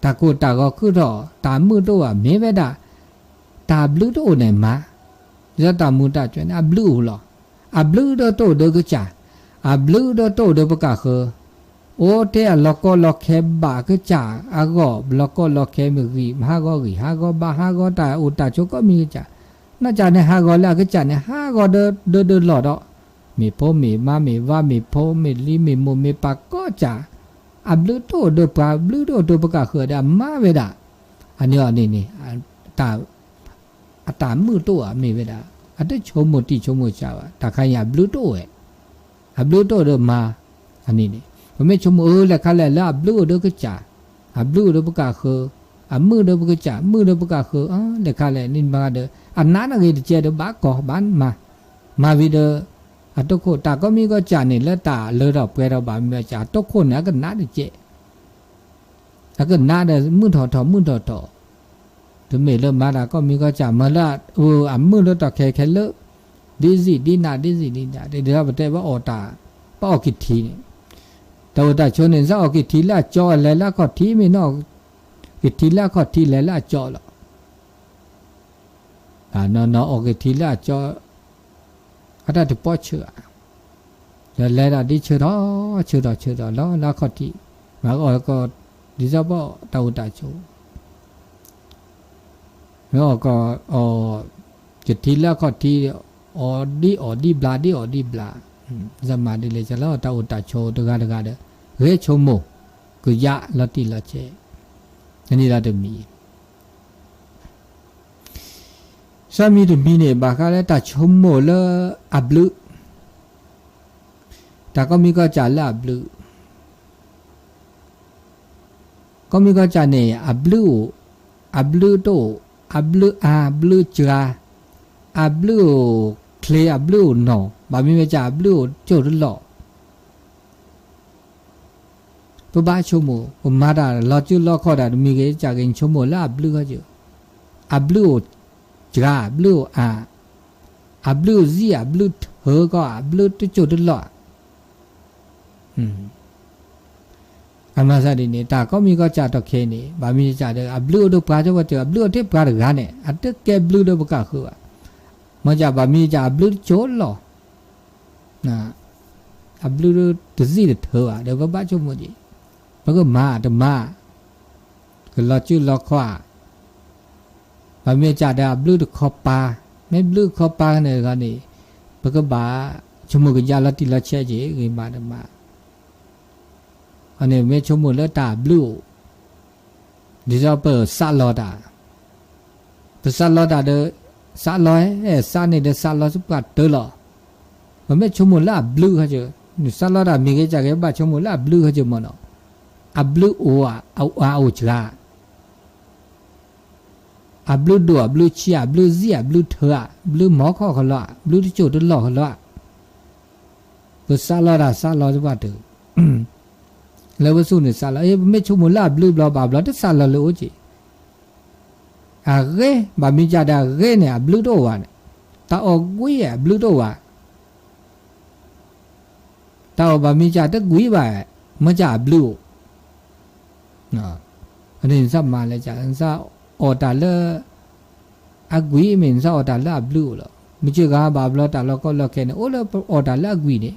တၢ်ကိၢ်တၢ်ဂီၤခုၣ်ထီၣ် တၢ်မုာ်တအိၣ်ဘၣ် မ့ၢ်ဝဲဒၣ်, တၢ်ဘျုးတအိၣ်န့ၣ်မၤ, လၢတၢ်မုာ်တၢ်ကဲန့ၣ် အဘျုးအိၣ်လီၤ, အဘျုးဒီးတအိၣ်ဒီးကစၢ်, အဘျုးဒီးတအိၣ်ဒီးပကၢ်ဃၢၤ, အိၣ်တဲအလီၤကီလီၤခဲဘၣ်ကစၢ်အဂီၢ်, လီၤကီလီၤခဲမ့ၢ်ဂံၢ်ဟးဂီၤဂံၢ်ဟးဂီၤဘါဟးဂီၤ တၢ်အိၣ်တၢ်ဆိးကိးမံၤကစၢ်, နီၢ်ကစၢ်န့ၣ်ဟးဂီၤလၢအကစၢ်န့ၣ် ဟးဂီၤဒီးဒၢဒၢလီၢ်ဒီး မ့ၢ်ဖိမ့ၢ်မါမ့ၢ်ဝါမ့ၢ်ဖိမ့ၢ်လံၤမ့ၢ်မိၢ်မ့ၢ်ပၢ်ကိးစၢ်, အဘျုးတအိၣ်ဒီးပှၤ ဘျုးတအိၣ်ဒီးပကၢ်ဃၢၤဒီးအမၤဝဲဒၣ်, အန့ၣ်အန့ၣ်န့ၣ်, အတၢ်မုာ်တအိၣ်ဧါ မ့ၢ်ဝဲဒၣ်, အတဆိကမိၣ်တံၢ်ဆိကမိၣ်ဆးဘၣ် တၢ်ခါအံၤအဘျုးတအိၣ်ဝဲ, အဘျုးတအိၣ်ဒီးမၤ, အန့ၣ်န့ၣ်, ပမ့ၢ်ဆိကမိၣ်အၢလဲၤခါလဲၣ်လၢအဘျုးအိၣ်ဒီးကစၢ်, အဘျုးအိၣ်ဒီးပကၢ်ဃၢၤ, အမုာ်ဒီးပကစၢ် မုာ်ဒီးပကၢ်ဃၢၤ လဲၤခါလဲၣ်န့ၣ်မၤဒီး အနးနဂ့ၤတကဲဒီးဘၣ်ကီဘၣ်မၤ, မၤဝံၤဒီး အတိခိၣ် တၢ်ကိးမံၤကိးစၢ်န့ၣ် လၢတၢ်လၢထီၣ်ပှဲၤထီၣ်ဘၣ်မ့ၢ်စၢ် အတိခိၣ်န့ၣ် အကနးတကဲ, အကနးဒီးမုာ်ထီၣ်ထီၣ်မုာ်ထီၣ်ထီၣ်, တမ့ၢ်လၢမၤတၢ်ကိးမံၤကိးစၢ် မၤလၢအမုာ်လၢတၢ်ခဲခဲလၢာ်, ဒ်စံးဒ်နၤ ဒ်စံးဒ်နၤ ဒ်ပတဲဘၣ်အီၣ်တၢ်, ဘၣ်အီၣ်က့ၤထံန့ၣ်, တၢ်အိၣ်တၢ်ဆိးန့ၣ် စးအီၣ်က့ၤထံလၢအကၠီလဲၤလၢအခီၣ်ထံးမ့ၢ်နီၢ်, က့ၤထံလၢအခီၣ်ထံးလဲၤလၢအကၠီလီၤ နီၢ်နီၢ်အီၣ်က့ၤထံလၢအကၠီ, အတၢ်တပီၣ်ဆၢဧါ, ဒီးလဲၤဒၣ်ဒ်ဆၢထီၣ် ဆၢထီၣ်ဆၢထီၣ်လီၤလၢအခီၣ်ထံး, မၤကအီၣ်ကီး ဒ်သိးပတၢ်အိၣ်တၢ်ဆိး မ့ၢ်အီၣ်ကီး အီၣ်ကထံလၢအခီၣ်ထံး, အီၣ်ဒ်အီၣ်ဒ်ဘျါ ဒ်အီၣ်ဒ်ဘျါ, စမၤဒ်လဲၣ်ကလီၤ တၢ်အိၣ်တၢ်ဆိးတဂၤတဂၤဒီး ဂဲၤဆိကမိၣ် ကယါလီၤတံၢ်လီၤဆဲး, န့ၣ်ဒီးတမံၤ ဆၢမံၤတမံၤန့ၣ် ဘၣ်ဃးလၢတၢ်ဆိကမိၣ်လၢအဘျုး, တၢ်ကိးမံၤကိးစၢ်လၢအဘျုး, ကိးမံၤကိးစၢ်န့ၣ် အဘျုးအိၣ်, အဘျုးတအိၣ်, အဘျုးအါ ဘျုးစှၤ အဘျုးအိၣ်ချ့ အဘျုးအိၣ်နီၢ် ဘၣ်မ့ၢ်ဝဲဒၣ် အဘျုးအိၣ်ကၠိၣ်တလီၢ် ပဘၣ်ဆိကမိၣ် ပမၤတၢ်လီၤစုလီၤခီၣ်တၢ်တမံၤဂ့ၤ ကၢ်ဂ့ၤ ဆိကမိၣ်လၢအဘျုးခီကၠိၣ်, အဘျုးအိၣ်စှၤ အဘျုးအိၣ်အါ, အဘျုးအိၣ်စံၣ် အဘျုးထၢကီၢ် အဘျုးတကၠိၣ်တလီၢ်. အမၤသးဒ်န့ၣ် တၢ်ကိးမံၤကိးကၢ်တီၢ်ခဲအံၤန့ၣ် ဘၣ်မ့ၢ်ကၢ်ဒီး အဘျုးအိၣ်ဒီးပှၤကၠိၣ်ဝဲတၢၢ် အဘျုးအိၣ်ထဲပှၤတဂၤန့ၣ် အတကဲဘျုးဒီးပကၢ်ဃၢဘၣ်. မ့ၢ်ကၢ်ဘၣ်မ့ၢ်ကၢ်အဘျုးတကၠိၣ်လီၢ် အဘျုးတစံၣ်တထၢဘၣ်ဒီး ပဘၣ်ဆိကမိၣ်က့ၤ ပကမၤတမၤ ကလီၤစုလီၤခီၣ်, ဘၣ်မ့ၢ်ကၢ်ဒီးအဘျုးတခီပၤ, မ့ၢ်ဘျုးတခီပၤန့ၣ်တဂၤန့ၣ် ပကဘၣ်ဆိကမိၣ်ကယါလီၤတံၢ်လီၤဆဲးက့ၤ ဂ့ၤမးတမၤ အန့ၣ်မ့ၢ်ဆိကမိၣ်လၢတၢ်အဘျုးအိၣ်, ဒ်သိးပစးလီၤတၢ်, ပစးလီၤတၢ်ဒီး စးလီၤ စးန့ၣ်ဒီးစးလီၤစပှၢ်တၢၢ်လီၤ. ပမ့ၢ်ဆိကမိၣ်လၢအဘျုးခီကၢၢ်, နစးလီၤတၢ်မ့ၢ်ဂ့ၤကၢ်ဂ့ၤ ဘၣ်ဆိကမိၣ်လၢအဘျုးခီကၢၢ်မ့ၢ်နီၤ, အဘျုးအိၣ် အအိၣ်အါအိၣ်စှၤ အဘျုးဒိၣ် အဘျုးဆံး အဘျုးစံၣ် အဘျုးထၢ အဘျုးမီခီၣ်ခီလီၤ အဘျုးတကၠိၣ်တလီၢ်ခီလီၤ. ပစးလီၤတၢ်စးလီၤစပှၢ်တၢၢ် လၢပစူၢ်န့ၣ်စးလီၤ ပမ့ၢ်ဆိကမိၣ်လၢအဘျုးဘျီဘၣ်ဘျီ တစးလီၤလၢအိၣ်က့ၤ အဂ့ၤ ဘၣ်မ့ၢ်ကၢ်ဒီးအဂ့ၤန့ၣ် အဘျုးတအိၣ်ဘၣ်န့ၣ်, တၢ်အီၣ်ကွံအဘျုးတအိၣ်ဘၣ် တၢ်အီၣ်ဘၣ်မ့ၢ်ကၢ်တကွံဘၣ်, မ့ၢ်ကၢ်အဘျုးအိၣ်, အန့ၣ်နသးမၤလဲၣ်ကၢ် နသးအီၣ်တၢ်လၢ အကွံမ့ၢ် နသးအီၣ်တၢ်လၢအဘျုးအိၣ်လီၤ. မုၢ်ကၢ်ဂၤဘၣ်ဘျီတၢ်လီၢ်ကီလီၢ်ခဲန့ၣ် အိၣ်လၢပအီၣ်တၢ်လၢအကွံန့ၣ်,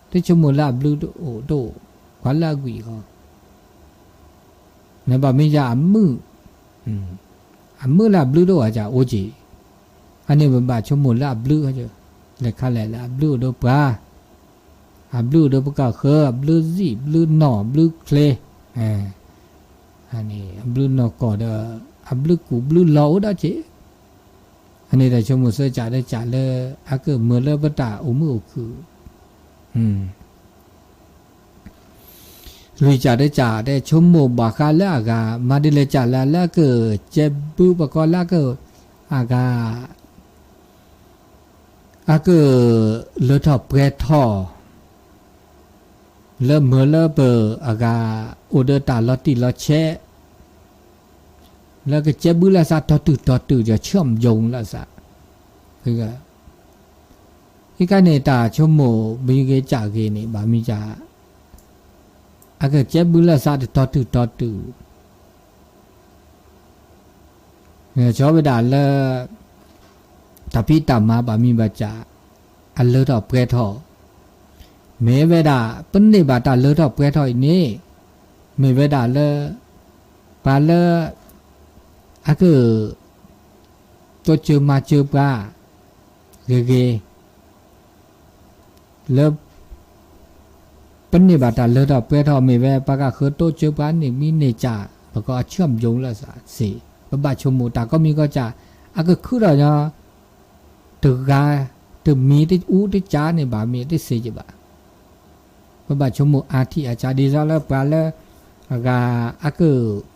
တဆိကမိၣ်လၢအဘျုးတအိၣ်တအိၣ်, ကွၢ်လၢအကွံဃီ နဘၣ်မ့ၢ်ယၤအမုၣ်, အမုၣ်လၢအဘျုးတအိၣ်အါကၢ်အိၣ်က့ၤ, အန့ၣ်ပဘၣ်ဆိကမိၣ်လၢအဘျုး, လဲၤခါလဲၣ်လၢအဘျုးအိၣ်ဒီးပှၤ, အဘျုးအိၣ်ဒီးပကၢ်ဃၢၤ, အဘျုးစံၣ်, ဘျုးနီၢ်, ဘျုးချ့, အဘျုးနီၢ်ကီၢ်ဒီး, အဘျုးကူၣ်ဘျုးလီၤအိၣ်ဒီးက့ၤ, အန့ၣ်တၢ်ဆိကမိၣ်စၢကၢ်ဒီးကၢ်လၢ အကမၢလၢပတၢ်အိၣ်မုာ်အိၣ်ခုၣ် လွံၢ်ကၢ်တကၢ်တဲဆိကမိၣ်ဘၣ်ဃးလၢအဂၤ, မၤဒ်လဲၣ်ကၢ်လၢ လၢအကကဲဘုပကီလၢအက, အဂၤ, အကလၢထီၣ်ပှဲၤထီၣ်, လၢမၢလၢပအဂၤ, အိၣ်ဒီးတၢ်လီၤတံၢ်လီၤဆဲး လၢကကဲဘုလၢသးတီတုၤတီတုၤဒီးဆၢၣ်ယိလၢသး, အံၤကန့ၣ်တၢ်ဆိကမိၣ်ဘၣ်ဂ့ၤကၢ်ဂ့ၤန့ၣ် ဘၣ်မ့ၢ်ကၢ်, အကကဲဘုလၢသးတတီတုၤတီတုၤ ကၠီဝဲဒၣ်လၢ တၢ်ဖံးတၢ်မၤဘၣ်မံၤဘၣ်စး အလၢထီၣ်ပှဲၤထီၣ်, မ့ၢ်ဝဲဒၣ် ပန့ၢ်ဘၣ်တၢ်လၢထီၣ်ပှဲၤထီၣ်အံၤန့ၣ် မ့ၢ်ဝဲဒၣ်လၢ ပှၤလၢ အက တိစၢၤမၤစၢၤပှၤ ဂ့ၤဂ့ၤ လၢ ပန့ၢ်ဘၣ်တၢ်လၢထီၣ်ပှဲၤထီၣ် မ့ၢ်ဝဲပှၤကဃၢၤတိစၢၤပှၤန့ၣ်မံၤန့ၢ်ကၢ် ပကအီၣ်ဆၢၣ်ယိလၢသးစ့ၢ်, ပဘၣ်ဆိကမိၣ်တၢ်ကိးမံၤကိးကၢ် အကခုထီၣ်ညီ တဂၤ တမံၤတအူတကၢ်န့ၣ်ဘၣ်မ့ၢ်တစ့ၢ်ကီးဘၣ်. ပဘၣ်ဆိကမိၣ်အါထံၣ်အကၢ် ဒ်သိးလၢပှၤလၢ အဂၤ အက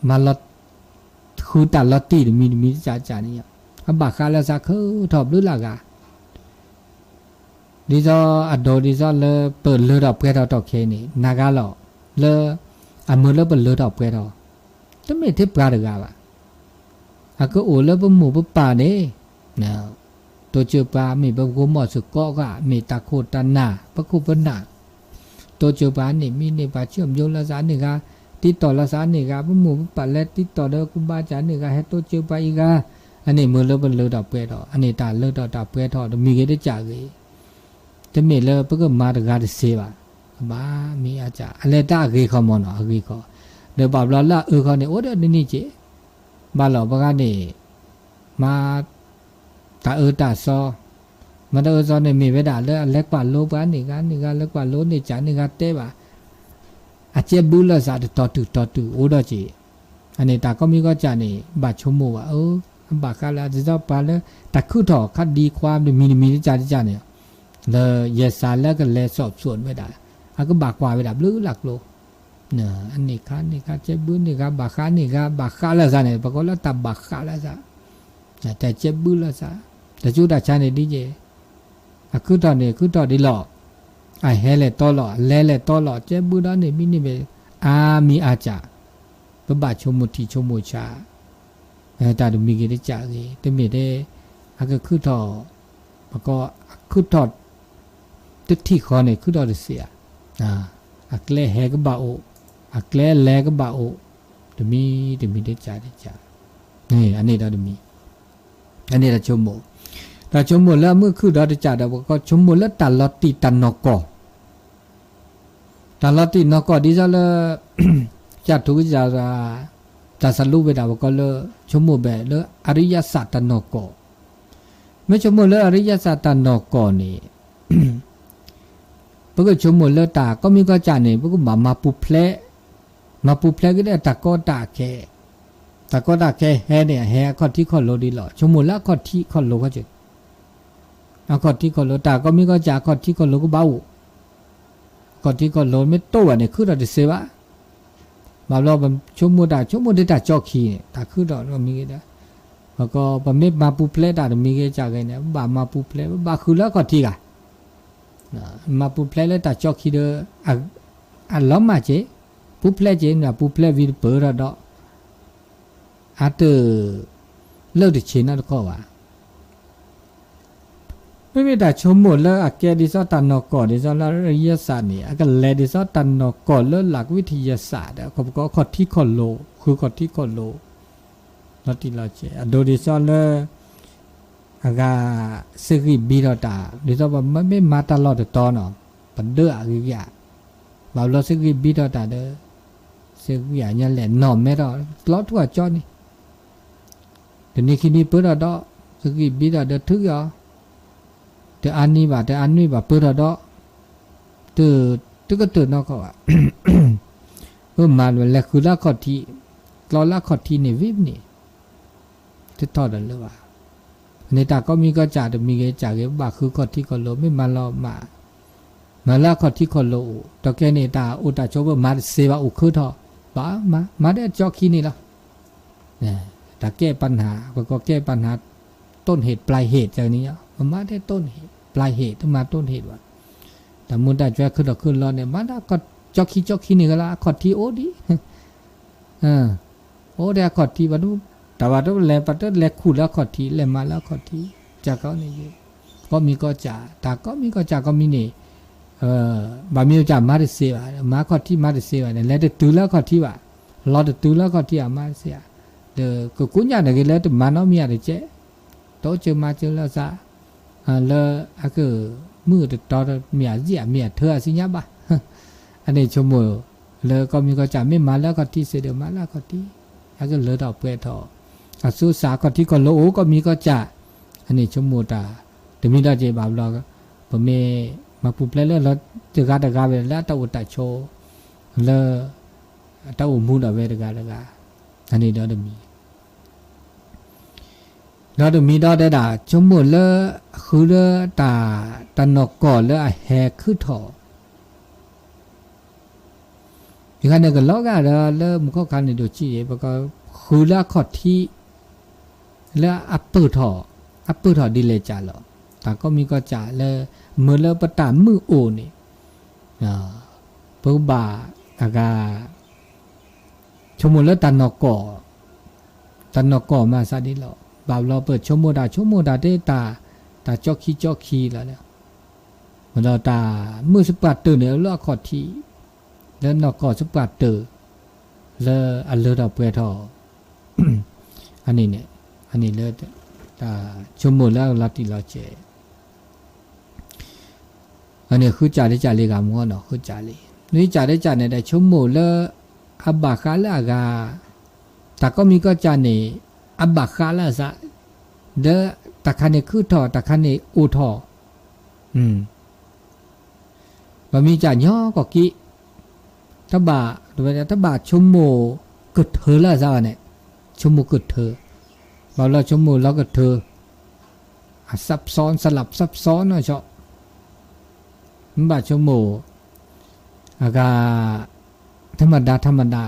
မၤလီၤ ဃုတၢ်လီၤတံၢ်တမံၤတမံၤတကၢ်ကၢ်န့ၣ် အဘၣ်ဃးလၢသးခုထီၣ်ဘျုးလၢအဂၤ ဒ်သိးအဒိဒ်သိးလၢပလၢထီၣ်ပှဲၤထီၣ်ထီၣ်ခဲအံၤန့ၣ် နာ်ဂ့ၤလီၤ လၢ အမၢလၢပလၢထီၣ်ပှဲၤထီၣ် တမ့ၢ်ထဲပှၤတဂၤဘၣ်. အကအိၣ်လၢပမိၢ်ပပၢ်န့ၣ် တိစၢၤပှၤ မ့ၢ်ပဂိၢ်မီၢ်စ့ၢ်ကီးဂၤ မ့ၢ်တၢ်ခိၣ်တၢ်နၢ် ပခိၣ်ပနၢ် တိစၢၤပှၤန့ၣ်မံၤန့ၢ်ပှၤဆၢၣ်ယိလၢသးန့ၣ်ဂၤ တံတီၢ်လၢသးန့ၣ်ဂၤ ပမိၢ်ပပၢ်လၢတံတီၢ်ဒီးကဘၣ်ကၢ်န့ၣ်ဂၤ ဟဲတိစၢၤပှၤအံၤဂၤ အန့ၣ်မၢလၢပလၢထီၣ်ပှဲၤထီၣ် အန့ၣ်တၢ်လၢထီၣ်တၢ်ပှဲၤထီၣ်တမံၤဂ့ၤတကၢ်ဂ့ၤ တမ့ၢ်လၢပကမၤတဂၤတစ့ဘၣ်. ကဘၣ်မ့ၢ်အကၢ် အလဲၤတၢ်အဂ့ၤခီမီၤနီၤ အဂ့ၤခီ ဒီးဘၣ်ဘျီလၢအအၢခီန့ၣ် အိၣ်ဒီးနံၤနံၤက့ၤ ဘၣ်လီၤပှၤဂၤန့ၣ် မၤ တၢ်အၢတၢ်သီ မၤတၢ်အၢသီန့ၣ် မ့ၢ်ဝဲဒၣ်လၢအလဲၤကွၢ်လိပှၤန့ၣ်ဂၤ န့ၣ်ဂၤ လဲၤကွၢ်လိန့ၢ်ကၢ်န့ၣ်ဂၤတဲဘၣ် အကဲဘုလၢသးတတီတုၤတီတုၤအိၣ်ဒီးက့ၤ အန့ၣ်တၢ်ကိးမံၤကိးကၢ်န့ၣ် ဘၣ်ဆိကမိၣ်ဘၣ် အၢ အဘၣ်ဃးလၢဒ်သိးပှၤလၢ တၢ်ခုထီၣ်ခါဒံခွါတမံၤတမံၤတကၢ်တကၢ်န့ၣ် လၢယဲစးလၢကလဲၤစိာ်စိာ်ဝဲဒၣ် အကဘၣ်ကွၢ်ဝဲဒၣ်ဘျုးလၢကျိ အန့ၣ်ခါန့ၣ်ခါ ကဲဘုန့ၢ်ဂၤ ဘၣ်ဃးန့ၢ်ဂၤ ဘၣ်ဃးလၢသးန့ၣ် ပကိးလၢတၢ်ဘၣ်ဃးလၢသး တၢ်ကဲဘုလၢသး တၢ်ဆူးတၢ်ဆါန့ၣ်ဒ်ယဲၢ်, အခုၣ်ထီၣ်န့ၣ် အခုၣ်ထီၣ်ဒ်လီၤ, အဟဲလဲၤတီလီၤ, အလဲၤလဲၤတီလီၤ, ကဲဘုဒီးန့ၣ် မ့ၢ်န့ၢ်ဘၣ် အါမံၤအါစှၤ, ပဘၣ်ဆိကမိၣ်ထံဆိကမိၣ်ဆး, တၢ်တမံၤဂ့ၤတစဲးဂ့ၤ, တမ့ၢ်ထဲ အကခုၣ်ထီၣ်, ပကီအခုၣ်ထီၣ် တထံၣ်ဃီန့ၣ် ခုၣ်ထီၣ်တစဲးဧါ, အကျဲဟဲကဘၣ်အိၣ်, အကျဲလဲၤကဘၣ်အိၣ်, တမံၤတမံၤတစဲးတစဲး, အန့ၣ်ဒီးတမံၤ, အန့ၣ်ဒီးဆိကမိၣ်, တၢ်ဆိကမိၣ်လၢအမုာ်ခုၣ်ဒီးတစဲးဒီး ပကီဆိကမိၣ်လၢတၢ်လီၤတံၢ်တၢ်နီၢ်ကီၢ် တၢ်လီၤတံၢ်နီၢ်ကီၢ်ဒ်သိးလၢ ကၠၢ်ထူကစၢ် တၢ်စးလိဝဲဒၣ် ပကီလၢ ဆိကမိၣ်ဘၣ်လၢအရံယၣ်စၣ်တၢ်နီၢ်ကီၢ်, မ့ၢ်ဆိကမိၣ်လၢအရံယၣ်စၣ်တၢ်နီၢ်ကီၢ်န့ၣ် ပကဆိကမိၣ်လၢတၢ်ကိးမံၤကိးစၢ်န့ၣ် ပကဘၣ်မၤပူၤဖျဲး, မၤပူၤဖျဲးက့ၤလၢတၢ်ကီတၢ်ခဲ, တၢ်ကီတၢ်ခဲဟဲန့ၣ် ဟဲအခီၣ်ထံးခီၣ်လိၤဒ်လီၤ, ဆိကမိၣ်လၢအခီၣ်ထံးခီၣ်လိၤခီ, အခီၣ်ထံးခီၣ်လိၤ တၢ်ကိးမံၤကိးစၢ် အခီၣ်ထံးခီၣ်လိၤကဘၣ်အိၣ်, အခီၣ်ထံးခီၣ်လိၤမ့ၢ်တအိၣ်ဘၣ်န့ၣ် ခုၣ်ထီၣ်တစဲးဘၣ်, ဘၣ်ဘျီပဆိကမိၣ်တၢ် ဆိကမိၣ်ဒ်တၢ်ကၠီခံန့ၣ် တၢ်ခုၣ်ထီၣ်မံၤဂ့ၤဒီး, ပကီ ပမ့ၢ်မၤပူၤဖျဲးတၢ်တမံၤဂ့ၤစၢ်ဂ့ၤန့ၣ် ပဘၣ်မၤပူၤဖျဲး ပဘၣ်ဃုလၢအခီၣ်ထံးဂၤ မၤပူၤဖျဲးလၢတၢ်ကၠီခံဒီး အလီၤမၢ်က့ၤ, ပူၤဖျဲးက့ၤန့ၣ် ပူၤဖျဲးဝံၤတပၢၢ်ထီၣ်ဒီး အတ လၢတဆံးနီတခီဘၣ်. မ့မ့ၢ်တၢ်ဆိကမိၣ်လၢအကဲဒ်သိးတၢ်နီၢ်ကီၢ် ဒ်သိးလၢအရံယၣ်စၣ်န့ၣ် အကလဲၤဒ်သိးတၢ်နီၢ်ကီၢ်လၢလၢကဝံထယၣ်စၣ်ဒီး ခီပကီအခီၣ်ထံးခီၣ်လိၤ ဃုခီၣ်ထံးခီၣ်လိၤ လီၤတံၢ်လီၤဆဲး အဒိဒ်သိးလၢ အဂၤ စ့ဂံၢ်ဘံထီၣ်တၢ် ဒ်သိးပမ့ၢ်မၤတၢ်လီၢ်တတီၤနီၤ ပဒၢအဂ့ၤဂ့ၤဧါ, ဘၣ်ဘျီစ့ဂံၢ်ဘံထီၣ်တၢ်ဒီး စ့ဂံၢ်အညါလဲၣ်နီၢ်မဲထီၣ် လီၤထူအကၠီန့ၣ် တနံၤခံနံၤပၢၢ်ထီၣ်ဒီး စ့ဂံၢ်ဘံထီၣ်ဒီးထုးအီၤ တအါနံၤဘၣ် တအါနွံဘၣ်ပၢၢ်ထီၣ်ဒီး တ တကတၢၢ်နီၢ်ကီၢ်ဘၣ် ပမၤလဲၤဃုလၢအခီၣ်ထံး ကျီလၢအခီၣ်ထံးန့ၣ်ဝံၤန့ၣ် တထီၣ်ဒီးလၢၤဘၣ်. န့ၣ်တၢ်ကိးမံၤကိးစၢ်တမံၤဂ့ၤစၢ်ဂ့ၤ ပဘၣ်ဃုခီၣ်ထံးခီၣ်လိၤ မ့ၢ်မၤလီၤမၢ် မၤလၢအခီၣ်ထံးခီၣ်လိၤအိၣ် ဒီးကဲန့ၣ် တၢ်အိၣ်တၢ်ဆိးပမၤတစဲးဘၣ်အိၣ်ခုထီၣ် ဘၣ်မၤ မၤဒီးကၠီခံန့ၣ်လီၤ. တၢ်ကဲပနၢ် ပကီးကဲပနၢ် ต้นเหตุ ปลายเหตุ ကန့ၣ် ပမၤဒီး ต้นเหตุ ปลายเหตุ တမၤ ต้นเหตุ ဘၣ်. တၢ်မူတၢ်ကွဲးခုထီၣ်ခုလီၤန့ၣ် မၤဒီးကၠီခံကၠီခံန့ၣ်ကလီၤ အခီၣ်ထံးအိၣ်ဒံး အိၣ်ဒီးအခီၣ်ထံးဘၣ်ဒူ တၢ်ဘၣ်တလဲၤ ပတလဲၤခူၣ်လၢအခီၣ်ထံး လဲၤမၤလၢအခီၣ်ထံး ကၠီကီန့ၣ် ကိးမံၤကိးစၢ် တၢ်ကိးမံၤကိးစၢ်ကိးမံၤန့ၣ် ဘၣ်မ့ၢ်ကၠၢ်မၤတစ့ဘၣ် မၤခီၣ်ထံးမၤတစ့ဘၣ်န့ၣ် လဲၤတတုၤလၢအခီၣ်ထံးဘၣ် လီၤတတုၤလၢအခီၣ်ထံးဘၣ် မၤတစ့ဘၣ် ဒီးကကိးညၣ်န့ၣ်ဂ့ၤလၢတမၤနီတမံၤဧါတကဲ တအိၣ်စၢၤမၤစၢၤလၢသး လၢအကမုၢ်တတီၤမ့ၢ်အစံၣ်အမ့ၢ်အထၢအစံၣ်ညါဘၣ်. အန့ၣ်ဆိကမိၣ်လၢကိးမံၤကိးစၢ်မ့ၢ်မၤလၢအခီၣ်ထံးစ့ၢ်ဒီးမၤလၢအခီၣ်ထံး အကလၢထီၣ်ပှဲၤထီၣ် အသူစၢ်အခီၣ်ထံးခီၣ်လိၤအိၣ်ကိးမံၤကိးစၢ် အန့ၣ်ဆိကမိၣ်တၢ် တမံၤဒီးက့ၤဘၣ်ဘျီ ပမ့ၢ်မၤပူၤဖျဲးလၢလီၤတဂၤတဂၤဝဲလၢအတၢ်အိၣ်တၢ်ဆိး လၢ တၢ်အိၣ်မူဒီးဝဲတဂၤတဂၤ အန့ၣ်ဒီးတမံၤ ဒီးတမံၤဒီးတဲဒၣ် ဆိကမိၣ်လၢ ဃုလၢတၢ် တၢ်နီၢ်ကီၢ်လၢအဟဲခုထီၣ် ယခါန့ၣ်ကလီၤဂာ်ဒီးလၢမူခိၣ်ခါန့ၣ် ဒိၣ်ဆံးယဲ ပကဃုလၢအခီၣ်ထံး လၢအပၢၢ်ထီၣ် အပၢၢ်ထီၣ်ဒ်လဲၣ်ကၢ်လီၤ. တၢ်ကိးမံၤကိးစၢ်လၢ မ့ၢ်လၢပတၢ်မုၢ်အိၣ်န့ၣ် ပကဘၣ်အဂၤ ဆိကမိၣ်လၢတၢ်နီၢ်ကီၢ် တၢ်နီၢ်ကီၢ်မၤသးဒ်လီၤ. ဘၣ်ဘျီပဆိကမိၣ်တၢ်ဆိကမိၣ်တၢ်တဲတၢ် တၢ်ကၠီခံကၠီခံလီၤ. ဒီးတၢ်မုၢ်စပှၢ်တၢၢ်န့ၣ်လၢအခီၣ်ထံး လၢနီၢ်ကီၢ်စပှၢ်တၢၢ် လၢအလၢထီၣ်ပှဲၤထီၣ် အန့ၣ်န့ၣ် အန့ၣ်လၢ တၢ်ဆိကမိၣ်လၢအလီၤတံၢ်လီၤဆဲး အန့ၣ် ဃုစၢ်ဒ်စၢ်လံဂၤမ့ၢ်နီၤ ဃုစၢ်လံ ဃုစၢ်ဒ်စၢ်န့ၣ်ဒီး ဆိကမိၣ်လၢ အဘၣ်ဃးလၢအဂၤ တၢ်ကိးမံၤကိးစၢ်န့ၣ် အဘၣ်ဃးလၢအသး ဒီးတၢ်ခါန့ၣ်ခုထီၣ် တၢ်ခါန့ၣ်အိၣ်ထီၣ် ပမ့ၢ်စၢ်ညီကီၢ်က့ တဘၣ် တဘၣ်ဆိကမိၣ်ကထၢလၢအသးဘၣ်န့ၣ် ဆိကမိၣ်ကထၢ ဘၣ်ဘျီဆိကမိၣ်လီၤကထၢ အစပ်ซ้อน စလပ်ซับซ้อนနီၤဆီ မ့ၢ်ဘၣ်ဆိကမိၣ် အဂၤ ธรรมดา ธรรมดา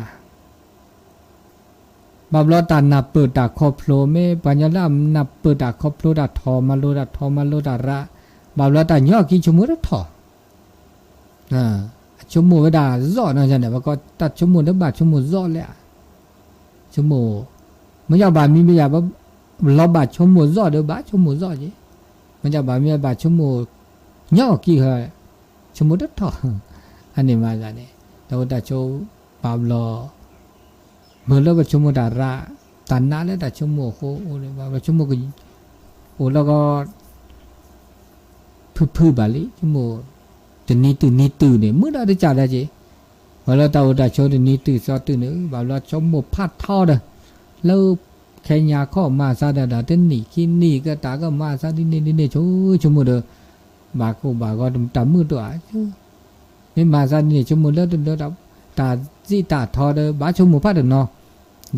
ဘၣ်ဘျီတၢ်နၢ်ပၢၢ်တၢ်ခီဖျိ မ့ၢ်ပှၤကညီလၢအနၢ်ပၢၢ်တၢ်ခီဖျိ တၢ်ထီၣ်မၤလိ တၢ်ထီၣ်မၤလိတၢ်ရး, ဘၣ်ဘျီတၢ်ညီအကံဆိကမိၣ်တထီၣ်, အဆိကမိၣ်ဝဲဒၣ်ယိာ်နီၤန့ၣ် ပကီးတၢ်ဆိကမိၣ်ဒီးဘၣ်ဆိကမိၣ်ယိာ်လဲၣ်, ဆိကမိၣ်, မ့ၢ်ယဘၣ်မံမ့ၢ်ယၤ လီၤဘၣ်ဆိကမိၣ်ယိာ်ဒီးဘၣ်ဆိကမိၣ်ယိာ်က့, မ့ၢ်ယဘၣ်မံဘၣ်ဆိကမိၣ် ညီအကံ ဆိကမိၣ်တထီၣ်, အန့ၣ်မၤသးန့ၣ် တၢ်အိၣ်တၢ်ဆိးဘၣ်ဘျီ မ့ၢ်လၢပဆိကမိၣ်တၢ်ရး, တၢ်နးလၢတၢ်ဆိကမိၣ်အဃိ အိၣ်လၢ ဘၣ်ဘျီဆိကမိၣ် အိၣ်လၢကီး ဖုၣ်ဖုၣ်ဘၣ်လံ ဆိကမိၣ် တနံၤတုၤနံၤတုၤန့ၣ် မုၢ်ဒီးတစၢ်ဒၣ်က့ၤ, ပှၤလၢတၢ်အိၣ်တၢ်ဆိးတနံၤတုၤသီတုၤန့ၣ် ဘၣ်ဘျီဆိကမိၣ်ဖးထီဒီး လၢခဲညါခီၣ်မၤသးဒီး တနံၣ်ခံနံၣ်ကတၢၢ် ကမၤသးဒ်န့ၣ်ဒ်န့ၣ် ဆိကမိၣ်ဒီး ဘၣ်ကိၢ်ဘၣ်ဂီၤတၢ်မုာ်တအိၣ်ဧါ မ့ၢ်မၤသးဒ်န့ၣ် ဆိကမိၣ်လၢတလၢ တၢ်စံးတၢ်ထီဒီး ဘၣ်ဆိကမိၣ်ဖးတနီၤ,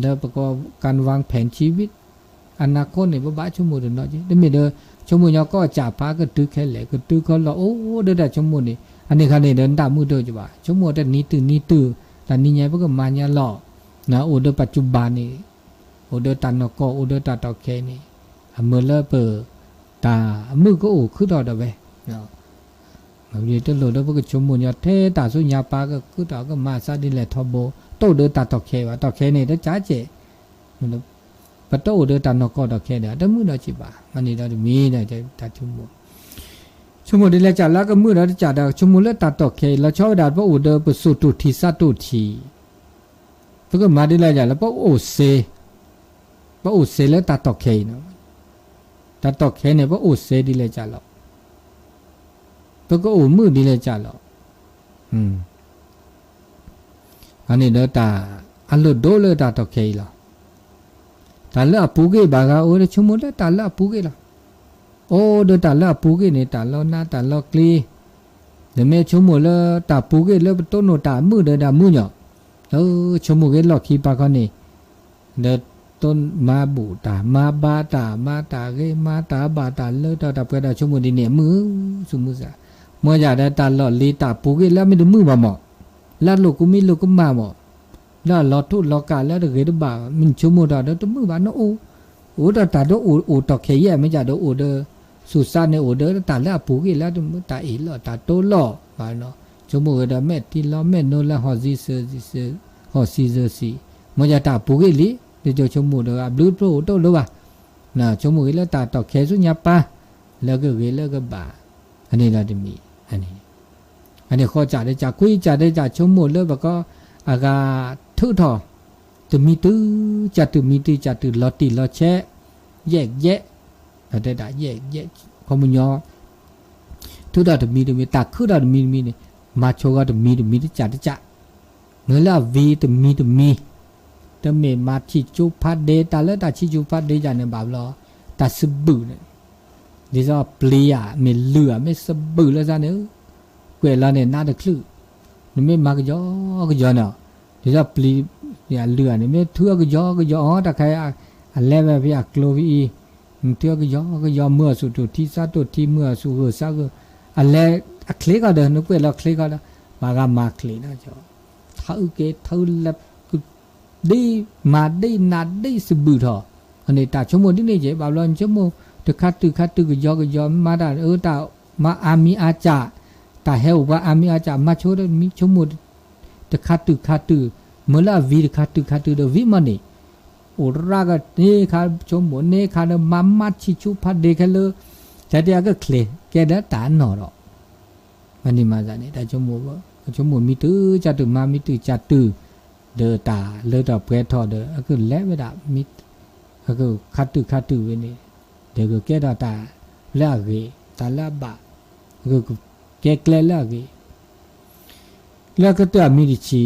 လၢပကိး การวางแผนชีวิต အနၢ်ခိၣ်န့ၣ် ပဘၣ်ဆိကမိၣ်တနီၤက့ တမ့ၢ်ဒီး ဆိကမိၣ်ညီကီၢ်စၢ်ဖးကတုၤခဲလၢာ် ကတုၤခဲလီၤအိၣ်ဒီးတၢ်ဆိကမိၣ်န့ၣ် အန့ၣ်ခါန့ၣ်ဒီး နတၢ်မုာ်တအိၣ်ကဘၣ် ဆိကမိၣ်တနံၤတုၤနံၤတုၤ တၢ်နံၤညါပကမၤညါလီၤ, အိၣ်ဒီးပၢ်စူၣ်ဘၣ်န့ၣ် အိၣ်ဒီးတၢ်နီၢ်ကီၢ် အိၣ်ဒီးတၢ်တီၢ်ခဲအံၤန့ၣ် အမ့ၢ်လၢပ တၢ်အမုာ်ကအိၣ်ခုထီၣ်ဒီးဝဲ, မ့ၢ်တလိၣ်ဒီးပကဆိကမိၣ်ညီထဲတၢ်ဆူညါပၢ်ကခုထီၣ်ကမၤသးဒ်လဲၣ်ထီဘိ တအိၣ်ဒီးတၢ်တီၢ်ခဲဘၣ် တီၢ်ခဲန့ၣ်တစၢ်ကဲး, ပတအိၣ်ဒီးတၢ်နီၢ်ကီၢ်တီၢ်ခဲဒီး တမုာ်ဒီးက့ဘၣ် မ့ၢ်န့ၣ်ဒီးတမံၤဒီးတၢ်ဆိကမိၣ် ဆိကမိၣ်ဒ်လဲၣ်ကလဲၣ် လၢကမုာ်ဒီးတစၢ်ဒီး ဆိကမိၣ်လၢတၢ်တီၢ်ခဲအံၤ လီၤဆီဝဲဒၣ် ပအိၣ်ဒီးပစိာ်တိၢ်ထံသးတိၢ်ထံ, ပကမၤဒ်လဲၣ်ကလဲၣ် ပအိၣ်စ့, ပအိၣ်စ့လၢတၢ်တီၢ်ခဲအံၤ, တၢ်တီၢ်ခဲန့ၣ် ပအိၣ်စ့ဒ်လဲၣ်ကလဲၣ်, ပကအိၣ်မုာ်ဒ်လဲၣ်ကလဲၣ်, အန့ၣ်ဒီးတၢ်အလီၢ်ဒိၣ်လၢတၢ်တီၢ်ခဲအံၤလီၤ. တၢ်လၢအပူၤကွံာ်ဘၣ်ဂၤအိၣ်ဒီး ဆိကမိၣ်လၢတၢ်လၢအပူၤကွံာ်လီၤ. အိၣ်ဒီးတၢ်လၢအပူၤကွံာ်န့ၣ် တၢ်လီၤနးတၢ်လီၤကျံ, နမ့ၢ်ဆိကမိၣ်လၢတၢ်ပူၤကွံာ်လၢပတိၢ်နီၣ်တၢ်မုာ်ဒီးတၢ်မုာ်ညီ, လၢဆိကမိၣ်ဂ့ၤလီၢ်ခံပၢ်ခီန့ၣ် ဒီးတိၢ်မၤဘူၣ်တၢ် မၤဘါတၢ် မၤတၢ်ဂ့ၤ မၤတၢ်ဘၣ်တၢ်လၢထီၣ်တၢ်ပှဲၤဒီး ဆိကမိၣ်ဒ်န့ၣ် အမုာ်ဆူၣ်မုာ်စၢ်, မ့ၢ်ယၤဒီးတၢ်လီၢ်လံၤတၢ်ပူၤကွံာ်လၢအမ့ၢ်တမုာ်ဘၣ်မး, လၢအလိာ်ကူမံလိာ်ကမၣ်မး, လၢအလီၤထူၣ်လီၤကးလၢတဂ့ၤတဘၣ် မ့ၢ်ဆိကမိၣ်ထီၣ်ဒီးတမုာ်ဘၣ် နအိၣ်, အိၣ်ဒီးတၢ်ဒီးအိၣ်အိၣ်တီၢ်ခဲအံၤ မ့ၢ်ယၤဒီးအိၣ်ဒီး ဆူၣ်စၢ်န့ၣ်အိၣ်ဒီးတၢ်လၢအပူၤကွံာ်လၢတမုာ် တၢ်အ့ၣ်လိာ်တၢ်တိလိာ်, ဆိကမိၣ်ဂ့ၤဒီးမဲာ်ထံလီၤမဲာ်နိလၢဟီၣ်စံစၢၤစံစၢၤ, ဟီၣ်စံစၢၤစံ, မ့ၢ်ယၤတၢ်ပူၤကွံာ်လံ, ဒီးဆိကမိၣ်ဒီးအဘျုးတဖျိအိၣ်တအိၣ်လၢၤဘၣ်, ဆိကမိၣ်ဂ့ၤလၢတၢ်တီၢ်ခဲဆူညါပၢ်, လၢကဂ့ၤလၢကဘၣ်, အန့ၣ်ဒီးတမံၤ, အန့ၣ်ဃီစၢ်ဒီးစၢ် ခွံစၢ်ဒီးစၢ် ဆိကမိၣ်လၢပကီ အဂၤထုးထီၣ် တမံၤတုၤ ကၢ်တုၤမံၤတုၤကၢ်တုၤ လီၤတံၢ်လီၤဆဲး, ယဲၢ်ယဲၢ်, ပတဲဒၣ်ယဲၢ်ယဲၢ် ခီပညီ ထုးထီၣ်တမံၤတမံၤ တၢ်ခုထီၣ်တမံၤတမံၤန့ၣ် မၤဆိဂီၤတမံၤတမံၤ တစၢ်တစၢ်, မ့ၢ်လၢအဝံၤတမံၤတမံၤ, တမ့ၢ်မၤထံၣ်ကၠိဖးဒ့ တၢ်လၢတၢ်ထံၣ်ကၠိဖးဒ့ယၤန့ၣ် ဘၣ်ဘျီ တၢ်စဘူၣ်န့ၣ် ဒ်သိးပျံၤဧါ မ့ၢ်လုၢ်ဧါ မ့ၢ်စဘူၣ်လၢသးန့ၣ်, ကွဲးလီၤန့ၣ် နးတချုး, နမ့ၢ်မၤကယီကယီန့ၣ်, ဒ်သိးပျံၤ လုၢ်ဧါန့ၣ် မ့ၢ်ထုးအကယီကယီ အီ တၢ်ခါ အလဲၤဝဲဖဲအကျိဖဲအံၤ, နထုးအကယီကယီ မုာ်အီၤဆူၣ်တိၢ်ထံသးတိၢ်ထံ မုာ်အီၤဆူၣ်ဂၢၢ်စးဂၢၢ်, အလဲၤအချ့ကီးဒီး နကွဲးလီၤချ့ကီးဒီး ဘၣ်ဂၤမၤချ့နီၤ ထၢက့ၤထၢလဲၤ ဒ်မၤဒ်နးဒ်စဘူၣ်ထီၣ်, အန့ၣ်တၢ်ဆိကမိၣ်ဒ်န့ၣ်က့ၤ ဘၣ်ဘျီနဆိကမိၣ် တခါတုၤခါတုၤကယီကယီ မၤတၢ်အၢတၢ်မၤအါမံၤအါစၢ်, တၢ်ဟဲအိၣ်ပှၤအါမံၤအါစၢ် မၤဆိတမံၤ ဆိကမိၣ် တခါတုၤခါတုၤ, မ့ၢ်လၢအဝံၤတခါတုၤခါတုၤဒီးဝံၤမးန့ၣ်, အိၣ်ရၣ်ကန့ၢ်ခါ ဆိကမိၣ်န့ၢ်ခါဒီး မၤမၤထံၣ်ဆူဖးဒ့ခဲလၢာ်, တၢ်တဲအကချ့ကဲဒီးတၢ်နီၢ်ဒီး မၤန့ၢ်မၤသးန့ၣ် တၢ်ဆိကမိၣ် ဆိကမိၣ်မံၤတုၤကၢ်တုၤ မၤမံၤတုၤကၢ်တုၤ, ဒီးတၢ်လၢတၢ်ပှဲၤထီၣ်ဒီး အကလဲၤဝဲဒၣ် အကခါတုၤခါတုၤဝဲန့ၣ်, ဒီးကကဲထီၣ်တၢ်လၢအဂ့ၤ တၢ်လၢအဘၣ်, ကကဲကျဲလၢအဂ့ၤ လၢကတၢၢ်အမံၤတဆံ,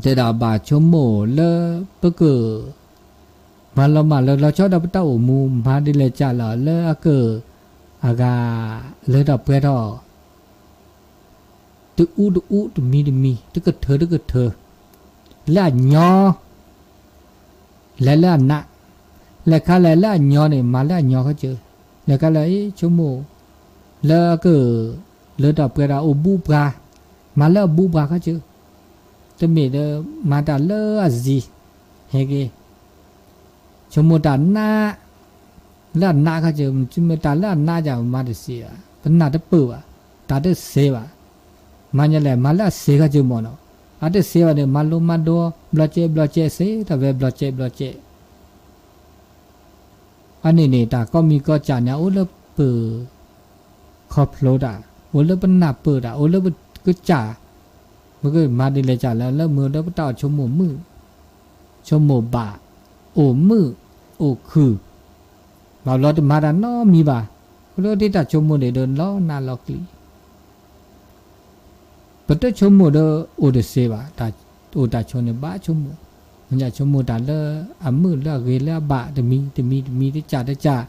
တဲဒၣ်ဘၣ်ဆိကမိၣ်လၢ ပက မၤလီၤမၢ်လၢလီၤဆီဒီးပတၢ်အိၣ်မူ မၤဒ်လဲၣ်ကလဲၣ်လၢအက အဂၤ လၢတၢ်ပှဲၤထီၣ် တအူတအူတမံၤတမံၤ တကထၢတကထၢ လၢအညီ လဲၤလၢအနး, လဲၤခါလဲၤလၢအညီန့ၣ် မၤလၢအညီခီစၢၤ, လဲၤခါလဲၤဆိကမိၣ် လၢအက လၢတၢ်ပှဲၤဒီးအိၣ်ဘူးပှၤ, မၤလၢအဘူးပှၤခီစၢၤ, တမ့ၢ်ဒီး မၤတၢ်လၢအစံၤ, ဟဲက့ၤ ဆိကမိၣ်တၢ်နး လၢအနးခီကၢ မ့ၢ်တၢ်လၢအနးယၤ ပမၤတစ့ဘၣ်, ပနၢ်တပၢၢ်ဘၣ်, တၢ်တစဲးဘၣ်, မၤညါလဲၣ် မၤလၢအစဲးခီကၢမ့ၢ်နီၤ, အတစဲးဘၣ်ဒီး မၤလိမၤဒိ ဘျီကဲဘျီကဲစ့ တၢ်ဝဲဘျီကဲဘျီကဲ အန့ၣ်န့ၣ် တၢ်ကိးမံၤကိးစၢ်န့ၣ် အိၣ်လၢပခီဖျိတၢ်, အိၣ်လၢပနၢ်ပၢၢ်တၢ်, အိၣ်လၢပကစၢ်, ပကမၤဒ်လဲၣ်ကၢ်လၢ လၢမုာ်ဒီးပတၢ်အိၣ်ဆိကမိၣ်မုာ်, ဆိကမိၣ်ဘၣ်, အိၣ်မုာ်, အိၣ်ခုၣ်, ဘၣ်ဘျီတမၤတၢ်နီတမံၤဘၣ်, အိၣ်လၢတၢ်ဆိကမိၣ်န့ၣ်ဒီးလီၤနးလီၤကျံၤ ပတဆိကမိၣ်ဒီးအိၣ်တစဲးဘၣ်, တၢ်အိၣ်တၢ်ဆိးန့ၣ်ဘၣ်ဆိကမိၣ်, မ့ၢ်ဆိကမိၣ်တၢ်လၢအမုာ်လၢအဂ့ၤလၢအဘၣ်တမံၤတမံၤတမံၤတကၢ်တကၢ်,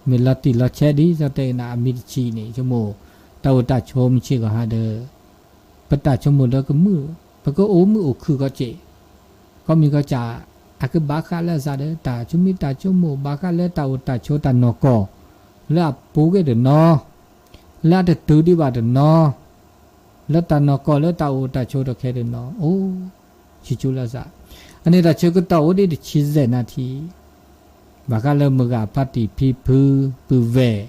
မ့ၢ်လီၤတံၢ်လီၤဆဲးဒ်သိးတဲကနၣ်အမံၤတဆံးန့ၣ် ဆိကမိၣ်, တၢ်အိၣ်တၢ်ဆိးမုၢ်ဆ့ၣ်ဂီၤဟါဒီး ပတၢ်ဆိကမိၣ်လၢကမုာ်, ပကအိၣ်မုာ်အိၣ်ခုၣ်ကီးစ့ၢ်, ကိးမံၤကိးစၢ်, အကဘၣ်ဃးလၢအစးဒီး တၢ်ဆိမံတၢ်ဆိကမိၣ် ဘၣ်ဃးလၢတၢ်အိၣ်တၢ်ဆိးတၢ်နီၢ်ကီၢ်, လၢအပူၤကွံာ်တနီၤ လၢအတတုၤဒံးဘၣ်တနီၤ, လၢတၢ်နီၢ်ကီၢ်လၢတၢ်အိၣ်တၢ်ဆိးတခဲတနီၤ, အိၣ်ဆံးဆူလၢစး, အန့ၣ်တၢ်ဆၢကတီၢ်အိၣ်ဒံးတဆံယဲၢ်နၣ်ထံ, ဘၣ်ဃးလၢမုၢ်ဂၤဖါတံၢ်ဖံဖုပုၢ်ဝဲၢ်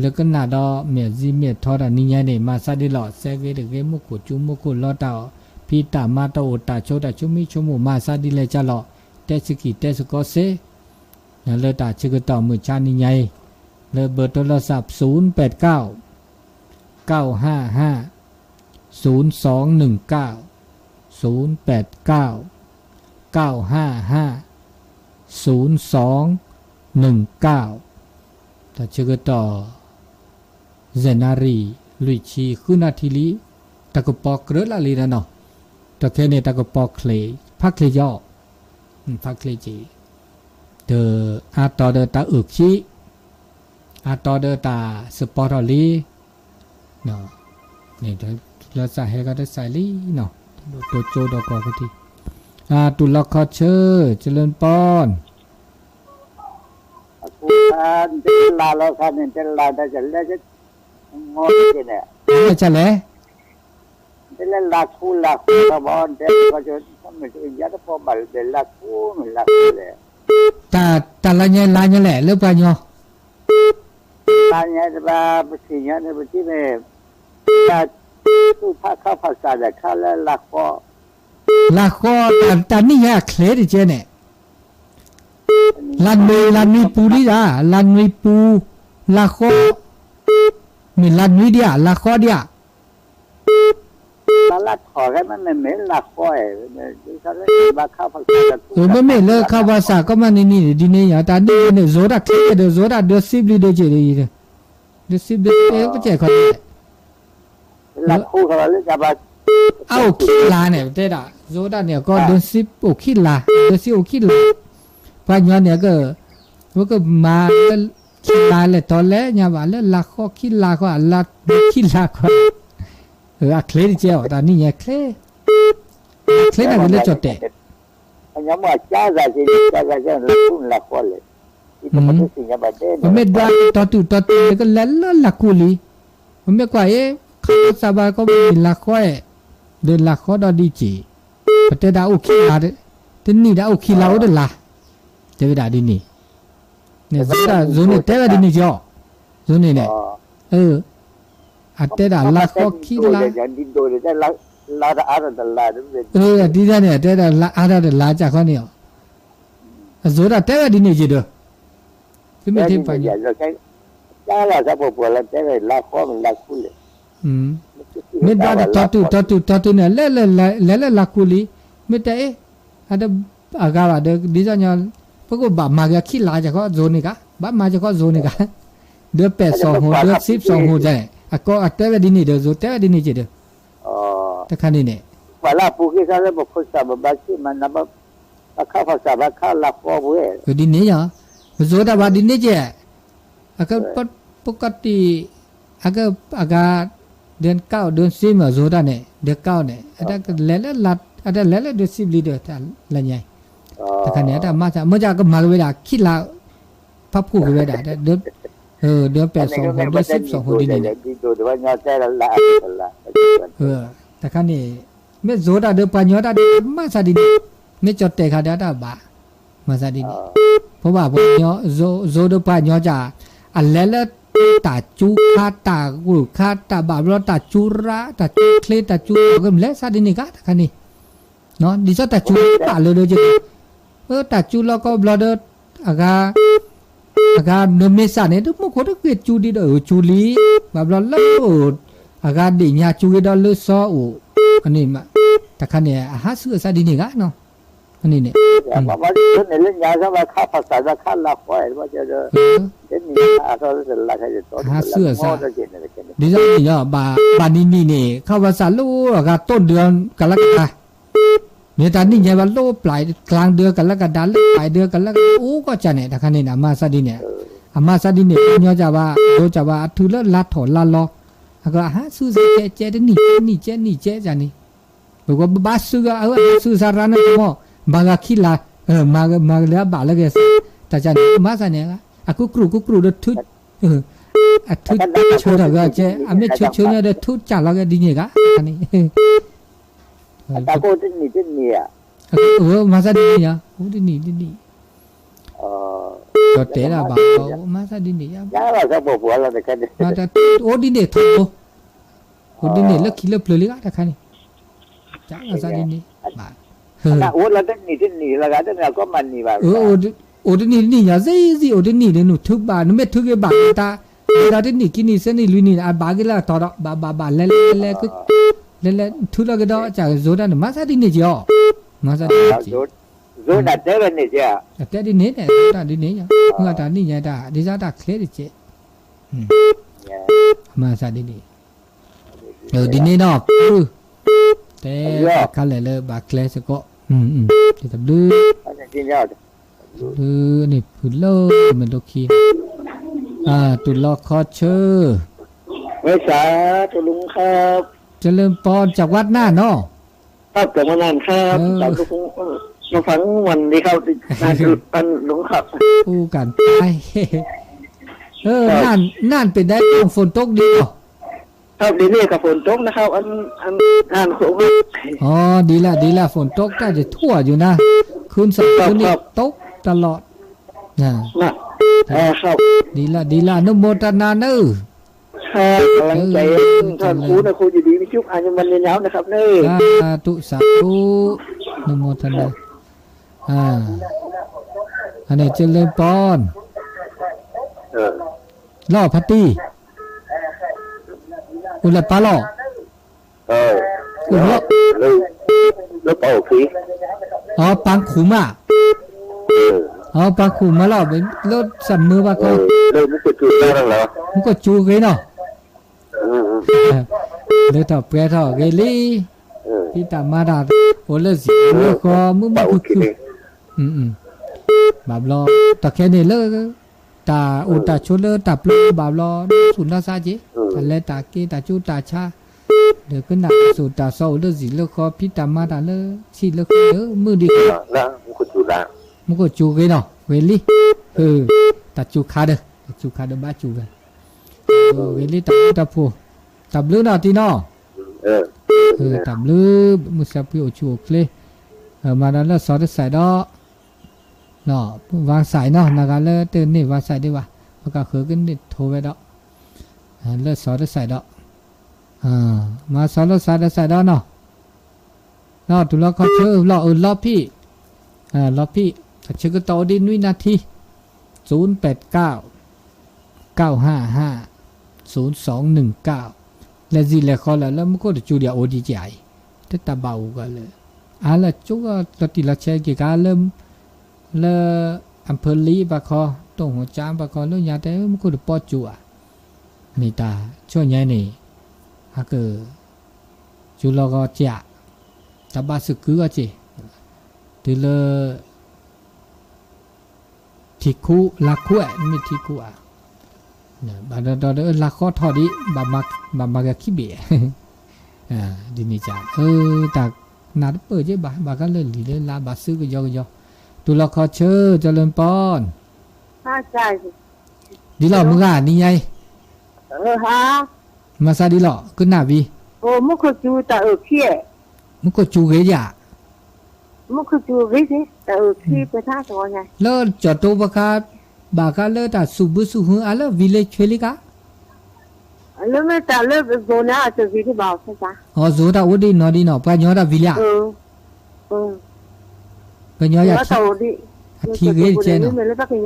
လၢကနၣ်ဒီးမ့ၢ်အစံမ့ၢ်အထီတၢ်နံၤညါန့ၣ် မၤစၢ်ဒ်လီၤ စဲဂ့ၤတဂ့ၤ မူခိၣ်ကၠူမူခိၣ်လီၤ တၢ်ဖံးတၢ်မၤတၢ်အိၣ်တၢ်ဆိးတၢ်ဆိမံဆိကမိၣ် မၤစၢ်ဒ်လဲၣ်ကၢ်လီၤ တဲဆံခံတဲဆံကီးစ့ လၢတၢ်ဆၢကတီၢ်မုၢ်ဆါနံၤညါအံၤ လၢဘၢတိလီၤစၢ် ศูนย์แปดเก้า เก้าห้าห้า ศูนย์สองหนึ่งเก้า ศูนย์แปดเก้า เก้าห้าห้า ศูนย์สองหนึ่งเก้า တၢ်ဆၢကတီၢ် ယဲၢ်နၣ်ရံၣ် လွံၢ်ဆံဃုနၣ်ထံလံ, တၢ်ကပီၤကြၢးလၢ်လံနီၤ, တခဲန့ၣ် တၢ်ကပီၤချ့ ဖးချ့ယီၤ, ဖးချ့က့ၤ, ဒီးအါတီၤဒီးတၢ်အုၣ်ခံ, အါတီၤဒီးတၢ်စပီထီၣ်လံ, လၢစၢ်ဟဲကီတစဲးလံနီၤ, တိကၠိဒီးကီၢ်ကထံ, တူၢ်လီၤခီဆၢ ကလၢပီ အဃိသတး နတဲလၢလၢ်လီၤသးန့ၣ် နတဲလၢလၢ်တၢ်ကလဲၣ်, မ့ၢ်လဲၣ်, နတဲလၢလၢ်ခူလၢ်ဃီလီၤဘၣ် နတဲလၢလၢ်ခူ, မ့ၢ်လၢ်ခူမ့ၢ်လၢ်ခူလဲၣ်, တၢ်လၢညါလၢညါလဲၣ် လၢပှၤကညီ လၢညါတဘၣ် ပသ့ၣ်ညါန့ၣ် ပထံၣ်န့ၣ်, တၢ်သူၣ်ဖးခီၣ်ဖးစးဒီးခါလၢလၢ်ဃီ, လၢ်ဃီ တၢ်နံၣ်ညါအချ့တကဲန့ၣ် လၢနွံ လၢနွံပူၤလံဧါ, လၢနွံပူၤ, လၢဃီ, မ့ၢ်လၢနွံဒံးဧါ, လၢဃီဒံးဧါ, လၢလၢ်ထီၣ်မ့မ့ၢ်လၢဃီ, မ့မ့ၢ်လၢခါဘၣ်ဆၣ် ကီမးနံၤနံၤဒ်န့ၣ်ယါ, တၢ်နံၣ်န့ၣ် ယိၤတၢ်ချ့ဒီး ယိၤတၢ်ဒၢစံးဘျုးဒၢက့ၤဒီး, ဒၢစံးဘျုးကဲခီန့ၣ် အအိၣ်ခံလါန့ၣ် ပတဲဒၣ် ယိၤတၢ်န့ၣ် အကီဒၢစံးအိၣ်ခံလါ, ဒၢစံးအိၣ်ခံလါ, ပှၤကညီန့ၣ် ပကမၤလၢခံလါလဲၣ်တီလဲၣ်ညါဘၣ် လၢလၢ်ဃီခံလါဃီ လၢခံလါဃီ, အချ့တကဲအီၤ တၢ်နံၣ်ညါချ့, ချ့န့ၣ်ကလၢကၠီၣ်တဲာ် ပမ့ၢ်ဒွးတီတုၤတီတုၤန့ၣ် ကလဲၤလၢလၢ်ကူလံ, ပမ့ၢ်ကွၢ်အံၤ ခီဖျိသးဘၣ်ကီမ့ၢ်လၢလၢ်ကူလံ, ပမ့ၢ်ကွၢ်အံၤ ခီဖျိသးဘၣ်ကီမ့ၢ်လၢလၢ်ဃီအဲၣ်, ဒီးလၢ်ဃီဒီးဒ်က့ၤ, ပတဲဒၣ်အိၣ်ခံလါ, တနံၣ်ဒၣ်အိၣ်ခံလါအိၣ်တလါ, တဲဝဲဒၣ်ဒ်န့ၣ်, န့ၣ်ယိၤတၢ်တဲဝဲဒ်န့ၣ်ကီး, ယိၤန့ၣ်န့ၣ်, အတဲဒၣ်လၢ်ဃီခံလါ ဒ်န့ၣ် အတဲဒၣ်လၢ်အါထီၣ်တလါ, အကၠီၣ်ခီန့ၣ်အီၤ, အယိၤတၢ်တဲဝဲဒ်န့ၣ်က့ၤဒီး, ပမ့ၢ်ထံၣ်ပှၤ, လၢပှၤပှၢ်လၢတဲဝဲလၢ်ဃီမ့ၢ်လၢ်ကူလဲၣ်, မ့ၢ်ဒွးတီတုၤတီတုၤတီတုၤန့ၣ် လဲၤလၢလၢ်ကူလံ, မ့ၢ်တဲအ့ၣ်, အတအဂၤဘၣ်ဒီး ဒ်သိးညီ, ပကဘၣ်မၤက့ၤခံလါကၠီၣ်ခီယိၤန့ၣ်ကါ, ဘၣ်မၤကၠီၣ်ခီယိၤန့ၣ်ကါ, ဒီးပဲာ်စီၣ်ဟိၣ် ဒီးစံးစီၣ်ဟိၣ်န့ၣ်, အကီအတဲဝဲဒ်န့ၣ်ဒီး ယိၤတဲဝဲဒ်န့ၣ်က့ၤဒီး, တခါန့ၣ်န့ၣ် ပှၤလၢအပူၤကွံာ်သးလၢပခိၣ်စးဘၣ်ဘၣ်ဆ့ၣ်မၤနၢၤ, ဘၣ်ခါဖီၣ်စးဘၣ်ခါလၢ်ဃီပူၤ, ဒ်န့ၣ်ယါ, ပယိၤတၢ်ဘၣ်ဒ်န့ၣ်က့ၤ, အက, ပကတံၢ်, အက, အဂၤ, ဒၢကၣ်ဒၢစ့ၣ် မ့ၢ်ယိၤတၢ်န့ၣ် ဒၢကၣ်န့ၣ် အတလဲၤလၢ, အတလဲၤလၢဒၢစံးဘျုးဒီး လၢညါအံၤ, တခါန့ၣ် အတမၤသး မ့ၢ်ကကမၤက့ၤဝဲဒၣ်ခံလါ, ဖးဖှိၣ်က့ၤဝဲဒၣ်, ဒၢပဲာ်စီၣ်ဟိၣ် ဒၢစံးစီၣ်ဟိၣ်ဒ်န့ၣ်န့ၣ် တခါန့ၣ်, မ့ၢ်ယိၤတၢ်ဒီးပှၤကညီတၢ်ဒီးမၤသးဒ်န့ၣ်, မ့ၢ်ကၠီတဲာ်ခါဒီးတၢ်ဘၣ်, မၤသးဒ်န့ၣ်, ဖိဘၣ်ပှၤကညီ, ယိၤဒီးပှၤကညီကၢ်, အလဲၤလၢတၢ်ကၠူခါ တၢ်ဂိၢ်ခါ တၢ်ဘၣ်ဘျီ တၢ်ကၠူရၣ် တၢ်ကၠူချ့ တၢ်ကၠူလီၤကလဲၤသးဒ်န့ၣ်ဂ့ၤတခါန့ၣ်, ဒ်သိးတၢ်ကၠူဘၣ်လၢဒီးက့ၤ, အတၢ်ကၠူလီၤကီဘျီဒီး, အဂၤ အဂၤနမ့ၢ်စးန့ၣ် တမူခိၣ်တဂ့ၤကၠူဒ်ဒီးအကၠူလံ, ဘၣ်ဘျီလၢ အဂၤဒ့ၣ်ညါကၠူက့ၤဒီးလၢစီအိၣ်, အန့ၣ်, တခါန့ၣ် အဟးဆူအသးဒ်န့ၣ်ဂ့ၤနီၤ, အန့ၣ်န့ၣ်, လၢညါဘၣ်ခါဖးစးဘၣ်ခါလါဃီ, တနံၣ်အါထီၣ်လၢတလါခဲအံၤ ဟးဆူအသး, ဒ်သိးန့ၣ်, ဘၣ်နံၤနံၤန့ၣ် ခါဝဲစးလၢအဂၤတိၢ်ဒၢကလးကဒါ မ့ၢ်တၢ်နံၣ်ညါဘၣ်လၢပျၢ်ကျါဒၢကလးကဒါ လၢပျၢ်ဒၢကလးကဒါ အိၣ်ကီၢ်ကၢ်န့ၣ် တခါန့ၣ် အမၤသးဒ်န့ၣ်, အမၤသးဒ်န့ၣ် ပှၤကညီကၢ်ဘၣ် ယိၤကၢ်ဘၣ် အထုးလၢလါထီၣ်လါလီၤ, အကဟးဆူသးကဲကဲတနံၣ်ကဲနံၣ်ကဲနံၣ်ကဲန့ၣ်, ပကဘၣ်ဘါစုက အဝဲဟးဆူသးရါန့ၣ်မ့ၢ်, ဘၣ်ဂၤခံလါ, မၤဂၤလၢအဘၣ်လၢကဲ, တၢ်ကၢ်န့ၣ် မၤသးန့ၣ်, အကူကရူၢ်ကူကရူၢ်ဒီးထု အထုဆၢထီၣ်ဂၤကဲ, အမ့ၢ်ဆၢဆၢန့ၣ်ဒီးထုကၢ်လီၤကဲဒ်န့ၣ်ဂ့ၤန့ၣ်, မၤသးဒ်န့ၣ်ညါ, အိၣ်တနံၣ်တနံၣ်, ဒီးတဲဒၣ်ဘၣ်လီၤ မၤသးဒ်န့ၣ်ညါ, အိၣ်ဒ်န့ၣ်ထီဘိ, အိၣ်ဒ်န့ၣ်လၢခံလၢပျၢၤလံဂ့ၤတခါန့ၣ်, မၤသးဒ်န့ၣ်, ဘၣ်, အိၣ်တနံၣ်တနံၣ်ညါ သ့ၣ်သ့ၣ် အိၣ်တနံၣ်တနံၣ်န့ၣ် နုာ်ထုဘၣ် နမ့ၢ်ထုက့ၤဘၣ်တၢ်, ဒီးတနံၣ်ခံနံၣ်သၢနံၣ်လွံၢ်နံၣ်န့ၣ် အဘၣ်က့ၤလၢအတီဒီး ဘၣ်ဘၣ်ဘၣ်လဲၤလဲၤလဲၤလဲၤ လဲၤလဲၤထုလီၤက့ၤဒီး ကစၢ်ကစိၤတၢ်န့ၣ် မၤသးဒ်န့ၣ်က့ၤအီၤ, မၤသးဒ်န့ၣ်က့ၤ, အတဲဒ်န့ၣ်န့ၣ် တၢ်ဒ်န့ၣ်ညါ, မ့ၢ်တၢ်နံၣ်ညါတၢ် ဒ်သိးတၢ်ချ့တက့ၢ်, မၤသးဒ်န့ၣ်, ဒ်န့ၣ်ဒီး တဲတၢ်ခါလဲၣ်လၢဘၣ်ကျဲစ့ၢ်ကီး, တဘျုး တဘျုးန့ၣ်ဖုးလၢမ့ၢ်ဒိခံ, တူၢ်လီၤခီဆၢ, ကလၢပီ จากวัดน่านเนาะ, ครับ จากวัดน่านครับ ครับ สาธุ ครับ มาฟังวันนี้ครับ ครับ เออ น่าน น่านเป็นได้บ้าง ฝนตกดีเนาะ ครับ เดี๋ยวนี้ก็ฝนตกนะครับ อัน อัน น่านสูงครับ อ๋อ ดีละ ดีละ ฝนตกน่าจะทั่วอยู่นะ คืนสองคืนนี้ ครับ ตกตลอด นะ นะ เออ ครับ ดีละ ดีละ อนุโมทนาเนอะ ครับ กำลังใจ เออ ท่านครูนะ ครูอยู่ดีมีสุข อายุมั่นยืนยาวนะครับเนอะ สาธุ สาธุ อนุโมทนา อ่า อันนี้เจริญพร เออ လီၤဖါတံၢ်, အိၣ်လၢပၢ်လီၤ, အိၣ်လီၤ, လၢပၢ်အိၣ်ဖံး, အပၢ်ခူၣ်မး, အပၢ်ခူၣ်မးလီၤ, လၢစၢ်မုၢ်ဘၣ်ခီ, မူခိၣ်စူၤဂ့ၤနီၤ, လၢထီၣ်ပှဲၤထီၣ်ဂ့ၤလံ, ဖံးတၢ်မၤတၢ်, အိၣ်လၢစံာ်လၢဃီ မုာ်မုာ်ခုၣ်ခုၣ်, ဘၣ်ဘျီ, တၢ်ခဲန့ၣ်လၢ တၢ်အိၣ်တၢ်ဆိးလၢတၢ်ပျိဘၣ်ဘျီ ဆူၣ်နီၢ်သးက့ၤ, တၢ်လဲၤတၢ်က့ၤ တၢ်ကၠိတၢ်ဆါ, ဒီးကနၣ်တၢ်စိၣ်တၢ်စီအိၣ်လၢစံာ်လၢဃီ ဖံးတၢ်မၤတၢ်လၢဆံးလၢဃီ မုာ်ဒံး, မူခိၣ်စူၤဂ့ၤနီၤ ဂ့ၤလံ, တၢ်စူၤခါဒီး တၢ်စူၤခါဒီးဘၣ်စူၤဝဲ, ဂ့ၤလံတၢ်ဖိတၢ်ဖှိၣ်, တၢ်ဘျုးနီၤတံၢ်နီၤ, တၢ်ဘျုး မုၢ်ဆါဖှံအိၣ်ဆူၣ်အိၣ်ချ့, မၤဒီးလၢစီၤတစဲးဒီး ဝါစဲးနီၤ နဂၤလၢတန့ၢ်ဝါစဲးဒံးဘၣ် ပကဃုကန့ၢ်ထိဝဲဒီး လၢစီၤတစဲးဒီး မၤစီၤလၢစီၤတစဲးဒီးနီၤ, နီၤ တူၢ်လီၤခီဆၢလီၤ အၢၣ်လီၤဖံး, လီၤဖံး, အဆၢကတီၢ်အိၣ်ဒံးနွံနၣ်ထံ, ศูนย์แปดเก้า เก้าห้าห้า ศูนย์สองหนึ่งเก้า လဲၤစံၣ်လဲၤဃီလၢ လၢမူခိၣ်တစူၤဒံးအအိၣ်ဒံးကဲအံၤ, တတၢ်ဘၣ်အိၣ်ဂၤလၢ, အါလၢကၠိလီၤတံၢ်လီၤဆဲးက့ၤကါလၢ လၢ အဖၢလံဘၣ်ခီ, တိၢ်ဟိၣ်ကၠၢဘၣ်ခီ လၢညါတဲမူခိၣ်တပီစူၤဧါ, မ့ၢ်တၢ်ဆီၣ်ညါန့ၣ်, ဟးကၢၣ်, စူၤလီၤဂီၤကဲး, တၢ်ဘၣ်စူၤကုဂီၤက့ၤ, တုၤလၢ ထံခူ လါခူဧါ မ့ၢ်ထံခူဧါ, ဘၣ်ဒီးဒီးလါဃီထီၣ်ဒံး, ဘၣ်မၤကခံဘ့ၣ်, ဒ်န့ၣ်က အၢ တၢ်နးတပၢၢ်က့ဘၣ် ဘၣ်ဃးလၢလံာ်လၢလါဘၣ်စုကယီကယီ, တူၢ်လီၤခီဆၢ เจริญพร, ဒ်လီၤမုၢ်ဂၤနံၤညါအံၤ, မၤသးဒ်လီၤ ကနၣ်ဝံၤ, မူခိၣ်စူၤဂ့ၤယၤ, မုၢ်ခုၣ်စူၤဂ့ၤက့ၤ တၢ်အုၣ်ခံပှဲၤထါသဝီညါ, လၢကၠီၣ်တိဘၣ်ဃး ဘၣ်ဃးလၢတၢ်စူၣ်ဘုစူၣ်ဟုအါလၢ village ချ့လံကါ, လၢမ့ၢ်တၢ်လၢ zone န့ၣ် အတၢ်ဂ့ၤဒံးဘၣ်အီၤဖဲကါ, အီၤ zone တၢ်အိၣ်ဒံးနီၤဒံးနီၤ ပှၤကညီတၢ် village ဧါ, ပှၤကညီယၤ အထံဂ့ၤတကဲနီၤ, လၢအထံအိၣ်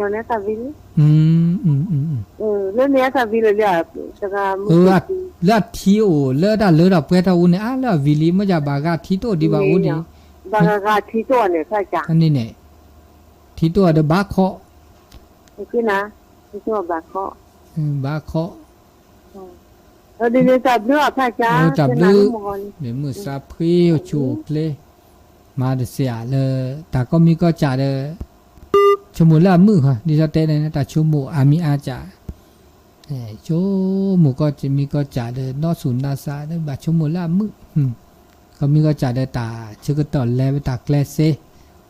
လၢတၢ်လၢဒီးပှဲၤထီၣ်အူန့ၣ် အါလၢအ village မ့ၢ်ယၤဘၣ်ဂၤထံတအိၣ်ဒံးဘၣ်အိၣ်ဒံး, ဘၣ်ဂၤဂၤထံတအိၣ်ဒံးဘၣ်အိၣ်ဒံး, န့ၣ်န့ၣ်, ထံတအိၣ်ဒီးဘၣ်ခီ, ဘၣ်ခီ, တၢ်ဘျုး, မုၢ်ဆါဖှံအိၣ်ဆူၣ်အိၣ်ချ့, မၤတစဲးဧါလၢ တၢ်ကီမံၤကီၢ်စၢ်ဒီး ဆိကမိၣ်လၢအမုာ်ဃီ ဒ်သိးတဲန့ၣ် တၢ်ဆိကမိၣ်အါမံၤအါစၢ်, ဆိကမိၣ်ကီၢ်မံၤကီၢ်စၢ်ဒီး နီၢ်ဆူၣ်နီၢ်စးဒီး ဘၣ်ဆိကမိၣ်လၢအမုာ်, ကီၢ်မံၤကီၢ်စၢ်ဒီး တၢ်ဆၢကတီၢ်လဲၤဝဲတၢ်ကျဲစ့,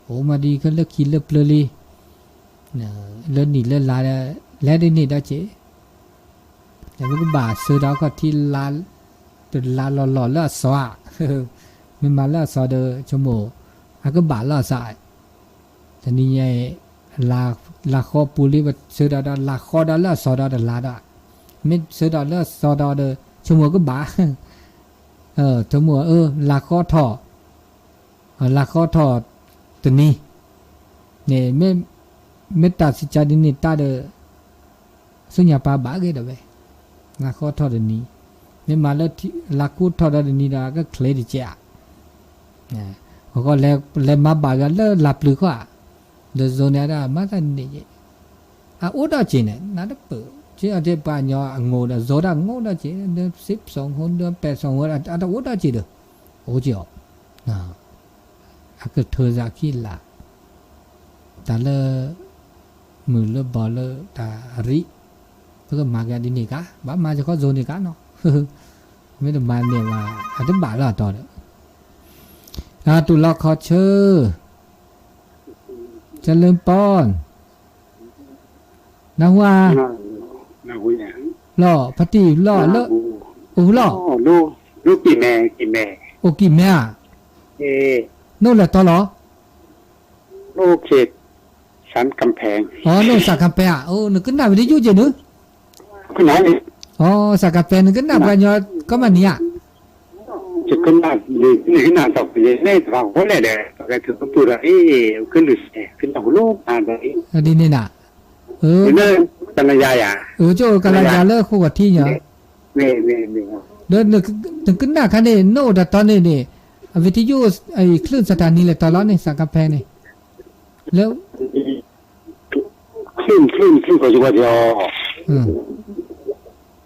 အိၣ်မးဒ်ခဲလၢခံလၢပျၢၤလံ, လၢနံၣ်လၢလါဒီး လဲၤဒ်န့ၣ်ဒီးက့ၤ ဒီးပကဘၣ်ဆၢဒီးခီၣ်ထံး တလါလီၤလီၤလၢအစီၤဧါ, မ့ၢ်မၤလၢအစီၤဒီး ဆိကမိၣ် အကဘၣ်လီၤအစီၤ, တနံၤညါအံၤ လါဃီပူၤလံ ပဆၢဒီးဒီးလါဃီဒီးလၢအစီၤဒီးတလါဒီး, မ့ၢ်ဆၢဒီးလၢအစီၤဒီးဒီး ဆိကမိၣ်ကဘၣ်, ဆိကမိၣ်အၢ လါဃီထီၣ် လါဃီထီၣ်တနံၤ, န့ၣ် မ့ၢ်တၢ်စံးကါဒ်န့ၣ်တၢ်ဒီး ဆူညါပၢ်ဘၣ်ဂ့ၤဒီးဝဲ, လါဃီထီၣ်တနံၤ, မ့ၢ်မၤလၢ လါခီထီၣ်ဒီးတနံၤဒီး ကချ့တကဲးဧါ, အဃိလဲၤမၤဘၣ်ဂ့ၤလၢလါပျုၤခီဧါ, ဒီး zone န့ၣ်ဒၣ်မၤတၢ်န့ၣ်ယဲ, အအိၣ်ဒီးက့ၤန့ၣ် နတပၢၢ် က့အီၤတဲပှၤကညီအငိၣ်ဒီး zone ဒၣ်ငိၣ်ဒီးက့ၤ ဒီး စံးပစီၣ် ငိၣ်ဒီး ပဲၣ်စီၣ် ငိၣ်ဒီး အတအိၣ်ဒီးက့ၤဒီး အိၣ်က့ၤအီၤ အကထၢစၢ်ခံလၢ်, တၢ်လၢ မုၢ်လၢဘီၣ်လၢတၢ်ရံး, ပကမၤကဒ်န့ၣ်ကါ, ဘၣ်မၤစ့ၢ်ကီး zone န့ၣ်ကါနီၤ, မ့ၢ်တမၤန့ၢ်ဘၣ် အတဘၣ်လၢအတီဒီး, တူၢ်လီၤခီဆၢ, ကလၢပီၢ် နၢ်ဟူဧါ, လီၤ ဖါတံၢ်လီၤလၢ, အိၣ်လီၤ, အိၣ်ကံၢ်မဲဧါ, နအိၣ်လဲၤတီလီၤ, အိၣ် နအိၣ်စၢ်ကၤပဲၢ်ဧါ, အိၣ် နကနၣ်ဝံၤတယုၢ်က့ၤနုၤ, အိၣ် စၢ်ကၤပဲၢ် နကနၣ်ပှၤကညီကီၢ်မးနံၤဧါ ဒ်န့ၣ်နၤ, ကလယါယၤ, ကလယါလၢဃိာ်ထံညါ, ဒီးနကနၣ်ခါန့ၣ် နအိၣ်တတီန့ၣ်န့ၣ်, အဝံၤတယုၢ် ချံၣ်စးထါနံၤလဲၤတီလီၤန့ၣ် စၢ်ကၤပဲၢ်န့ၣ်, လၢ ချံၣ် ချံၣ် ချံၣ် ကီၢ်စ့ၢ်ကီး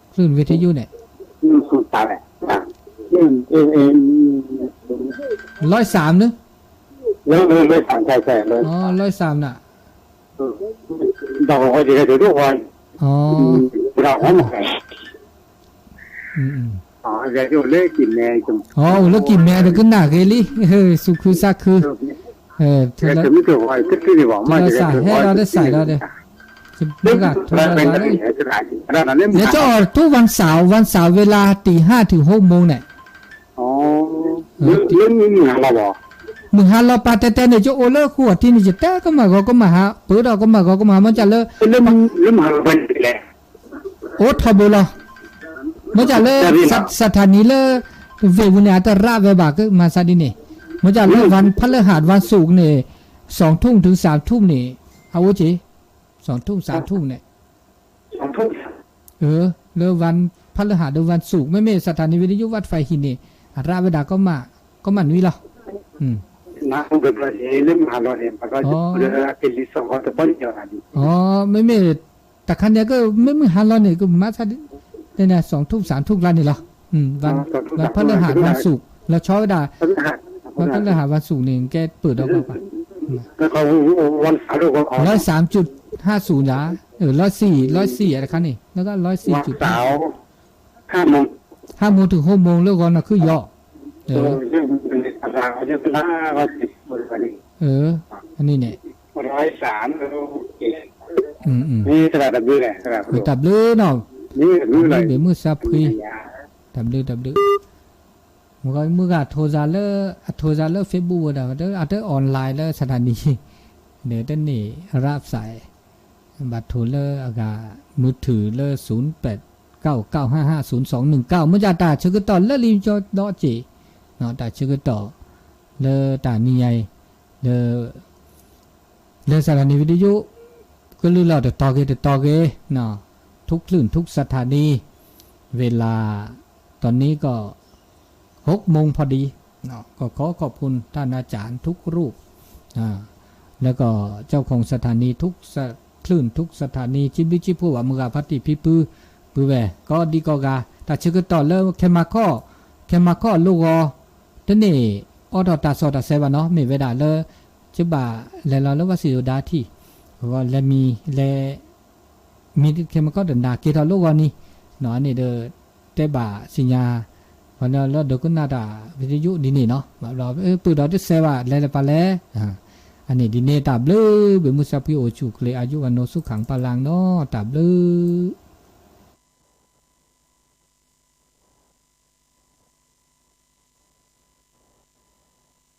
ချံၣ်ဝံၤတယုၢ်န့ၣ်, လီၤစၢ်မနုၤ, လီၤစၢ်မနၤ, အိၣ်လၢကံၢ်မဲ နကနၣ်ဂ့ၤလံ, စူးခုစးခု, လီၤစၢ်ဟဲလီၤတစဲးလီၤဒီး, ဘၣ်ဂၤထီၣ်လီၤဒီး, လဲၤကၠီၣ်အီၤထိၣ် วันเสาร์ วันเสาร์ เวลา ตีห้าถึงหกโมง န့ၣ် မုၢ်ဟါလီၤပၢ်တဲတဲန့ၣ် ကအိၣ်လၢဃိာ်ထံန့ၣ် ယတဲကမၣ်ဂီၤကမၣ်ဟါ ပၢၤဒီးကမၣ်ဂီၤကမၣ်ဟါ မ့ၢ်ကၢ်လၢ အိၣ်ထီဘိလီၤ, မ့ၢ်ကၢ်လၢ စးထါနံၤလၢ ဝ့ၢ်ပူၤန့ၣ် အတရးဝဲဘၣ် ကမၤစးဒ်န့ၣ်, မ့ၢ်ကၢ်လၢ วันพฤหัส วันศุกร์ န့ၣ် สองทุ่มถึงสามทุ่ม န့ၣ် အအိၣ်က့ၤ สองทุ่ม สามทุ่ม န့ၣ် လၢ วันพฤหัส ဒီး วันศุกร์ မ့မ့ၢ် စးထါနံၤ วิทยุ ဝးဖးဟံၣ်န့ၣ် အရးဝဲဒၣ်ကီမၣ်နွံလီၤ. မ့မ့ၢ် တခါန့ၣ် ကမ့ၢ်မုၢ်ဟါလီၤန့ၣ် ကမၤသးဒ်န့ၣ် สองทุ่ม สามทุ่ม ကျါန့ၣ်လီၤ. วันพฤหัส วันศุกร์ လီၤဆီဝဲဒၣ် วันพฤหัส วันศุกร์ န့ၣ် ကဲပၢၢ်ဒီးကွၢ်ကွၢ် ร้อยสามจุดห้าศูนย์ ယၤ ร้อยสี่ ร้อยสี่ တခါန့ၣ် แล้วก็ ร้อยสี่จุดห้าศูนย์ ห้าโมง ห้าโมง ถึง หกโมง လၢဂီၤနၢ်ခုယီၤ အန့ၣ်န့ၣ် တၢ်ဘျုးနီၤ ဘျုးဘ့ၣ်မုၢ်စါဖှံ တၢ်ဘျုး တၢ်ဘျုး မုၢ်ဂၤထိးစၤလၢ အထိးစၤလၢ Facebook ဝဲဒၣ် အတ online လၢ စထၣ်နံၣ် ဒီးတန့ၢ် ရးစဲး ဘၣ်ထိးလၢအဂၤ မုၢ်ထူၣ်လၢ သုၣ်ပၢၣ်ကၠီ ကၠီ ဟၣ် ဟၣ် သုၣ် သွင် ၼိုင်ၣ် ကၠီ မ့ၢ်ဒၣ်တၢ်ဆၢကတီၢ်လၢလံာ်ကၠီဒီးစ့ၢ်, တၢ်ဆၢကတီၢ် လၢတၢ်နံၤညါအံၤ လၢ လၢ สถานีวิทยุ ကလုၢ်လီၤတတီၤက့ၤတတီၤက့ၤ ทุกคลื่นทุกสถานี เวลา ตอนนี้ก็ หกโมงพอดี ก็ขอขอบคุณท่านอาจารย์ทุกรูป แล้วก็เจ้าของสถานีทุกคลื่นทุกสถานี စံးဘျုးစံးဖှိၣ်ဘၣ်မုၢ်ဂၤဖါတံၢ်ဖံဖု ပုၢ်ဝဲၢ် ကိးဒံကိးဂၤ တၢ်ဆၢကတီၢ်လၢ ခဲမၤခီၣ် ခဲမၤခီၣ်လိၣ်ဂီၤ တန့ၢ်အိးထီၣ်တၢ်စီၣ်တၢ်ဆဲးဘၣ်နီၤ မ့ၢ်ဝဲဒၣ်လၢ ကဘၣ်လဲၤလီၤလၢဘၣ်စံၣ်စိၤဒါထံၣ် အဂီၢ်လဲၤမံၤလဲၤ မံၤခဲမၤခီၣ်တနၤက့ၤထီၣ်လိၣ်ဂီၤန့ၣ် အန့ၣ်ဒီး တဲဘၣ်သ့ၣ်ညါ ပှၤလၢဒိကနၣ်တၢ် วิทยุ ဒ်န့ၣ်နီၤ ဘၣ်ဘျီ ပုၢ်ဒီးတဆဲးဘၣ်လဲၤလၢပှၤလဲၤ အန့ၣ်ဒ်န့ၣ်တၢ်ဘျုး ဘၣ်မုၢ်စၢဖှံအိၣ်ဆူၣ်ချ့ อายุวัณโณสุขังพลัง နီၤ တၢ်ဘျုး